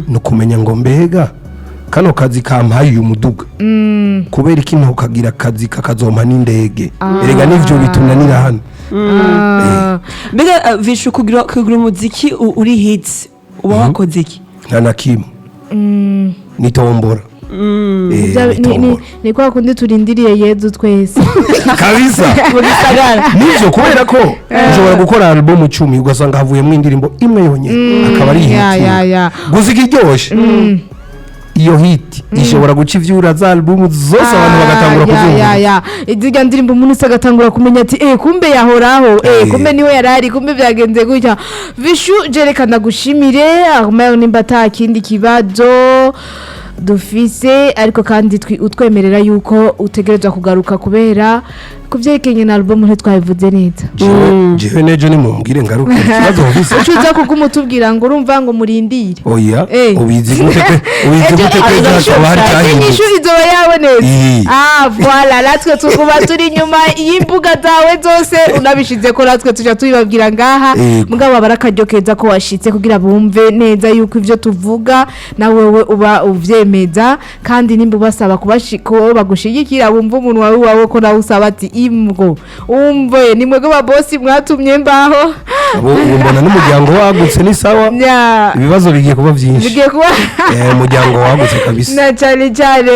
[SPEAKER 1] ni ukumenya ngo mbega kano kazi kampaye uyu muduga, kubera iki ntukagira akazi kakazompa n'indege? Erega nivyo bitunanira hano.
[SPEAKER 3] Mbega Vichou, kugira umuziki uri hits uba wakoze iki?
[SPEAKER 1] Nta na kimwe, ni tombora. Ni tombora.
[SPEAKER 2] Ni kwa kundi turindiriye Yezu twese.
[SPEAKER 1] Kabisa.
[SPEAKER 3] Mu gisagara.
[SPEAKER 1] Nivyo, kubera ko ushobora gukora album 10 ugasanga havuyemo indirimbo imwe yonyine akaba ari hit. Gusa ikiryoshe, iyo hit ishobora guca ivyura za album zose, abantu bagatangura kuzumva.
[SPEAKER 2] Ya, izirya ndirimbo umuntu wese agatangura kumenya ati kumbe yahoraho, kumbe niwe yarari, kumbe byagenze gutya. Vichou, jerekana gushimire aho nimba ata kindi kibazo dufise, ariko kandi utwemerera yuko utegerezwa kugaruka kubera ku byerekeranye na album ntitwabivuze neza.
[SPEAKER 1] Jewe nejo nimumbwire ngaruke, ikibazo mfise.
[SPEAKER 2] Ucuza kuguma utubwira ngo urumva ngo murindire.
[SPEAKER 1] Oya. Ubizi gute ubizi gute ko ejo hakaba hari
[SPEAKER 2] Ejo
[SPEAKER 1] cyahindutse?
[SPEAKER 2] inyishu izoba yabonetse. Voilà, natwe tuguma turi inyuma y'imbuga zawe zose, unabishize ko natwe tuja tubibabwira ngaha.
[SPEAKER 1] Yego.
[SPEAKER 2] Mugabo aba ari akaryo keza ko washitse kugira bumve neza yuko ivyo tuvuga na wewe uba uvyemeza, kandi nimba ubasaba ko bagushigikira, bumva umuntu wawe wawe ko nawe usaba ati imgo umve ni mwebwe babosi mwatumye mbaho.
[SPEAKER 1] Ubu mbona n'umuryango wagutse, ni sawa.
[SPEAKER 2] Nya,
[SPEAKER 1] Ibibazo bigiye kuba byinshi.
[SPEAKER 2] bigiye kuba
[SPEAKER 1] Umuryango wagutse kabisa.
[SPEAKER 2] Na cyane cyane.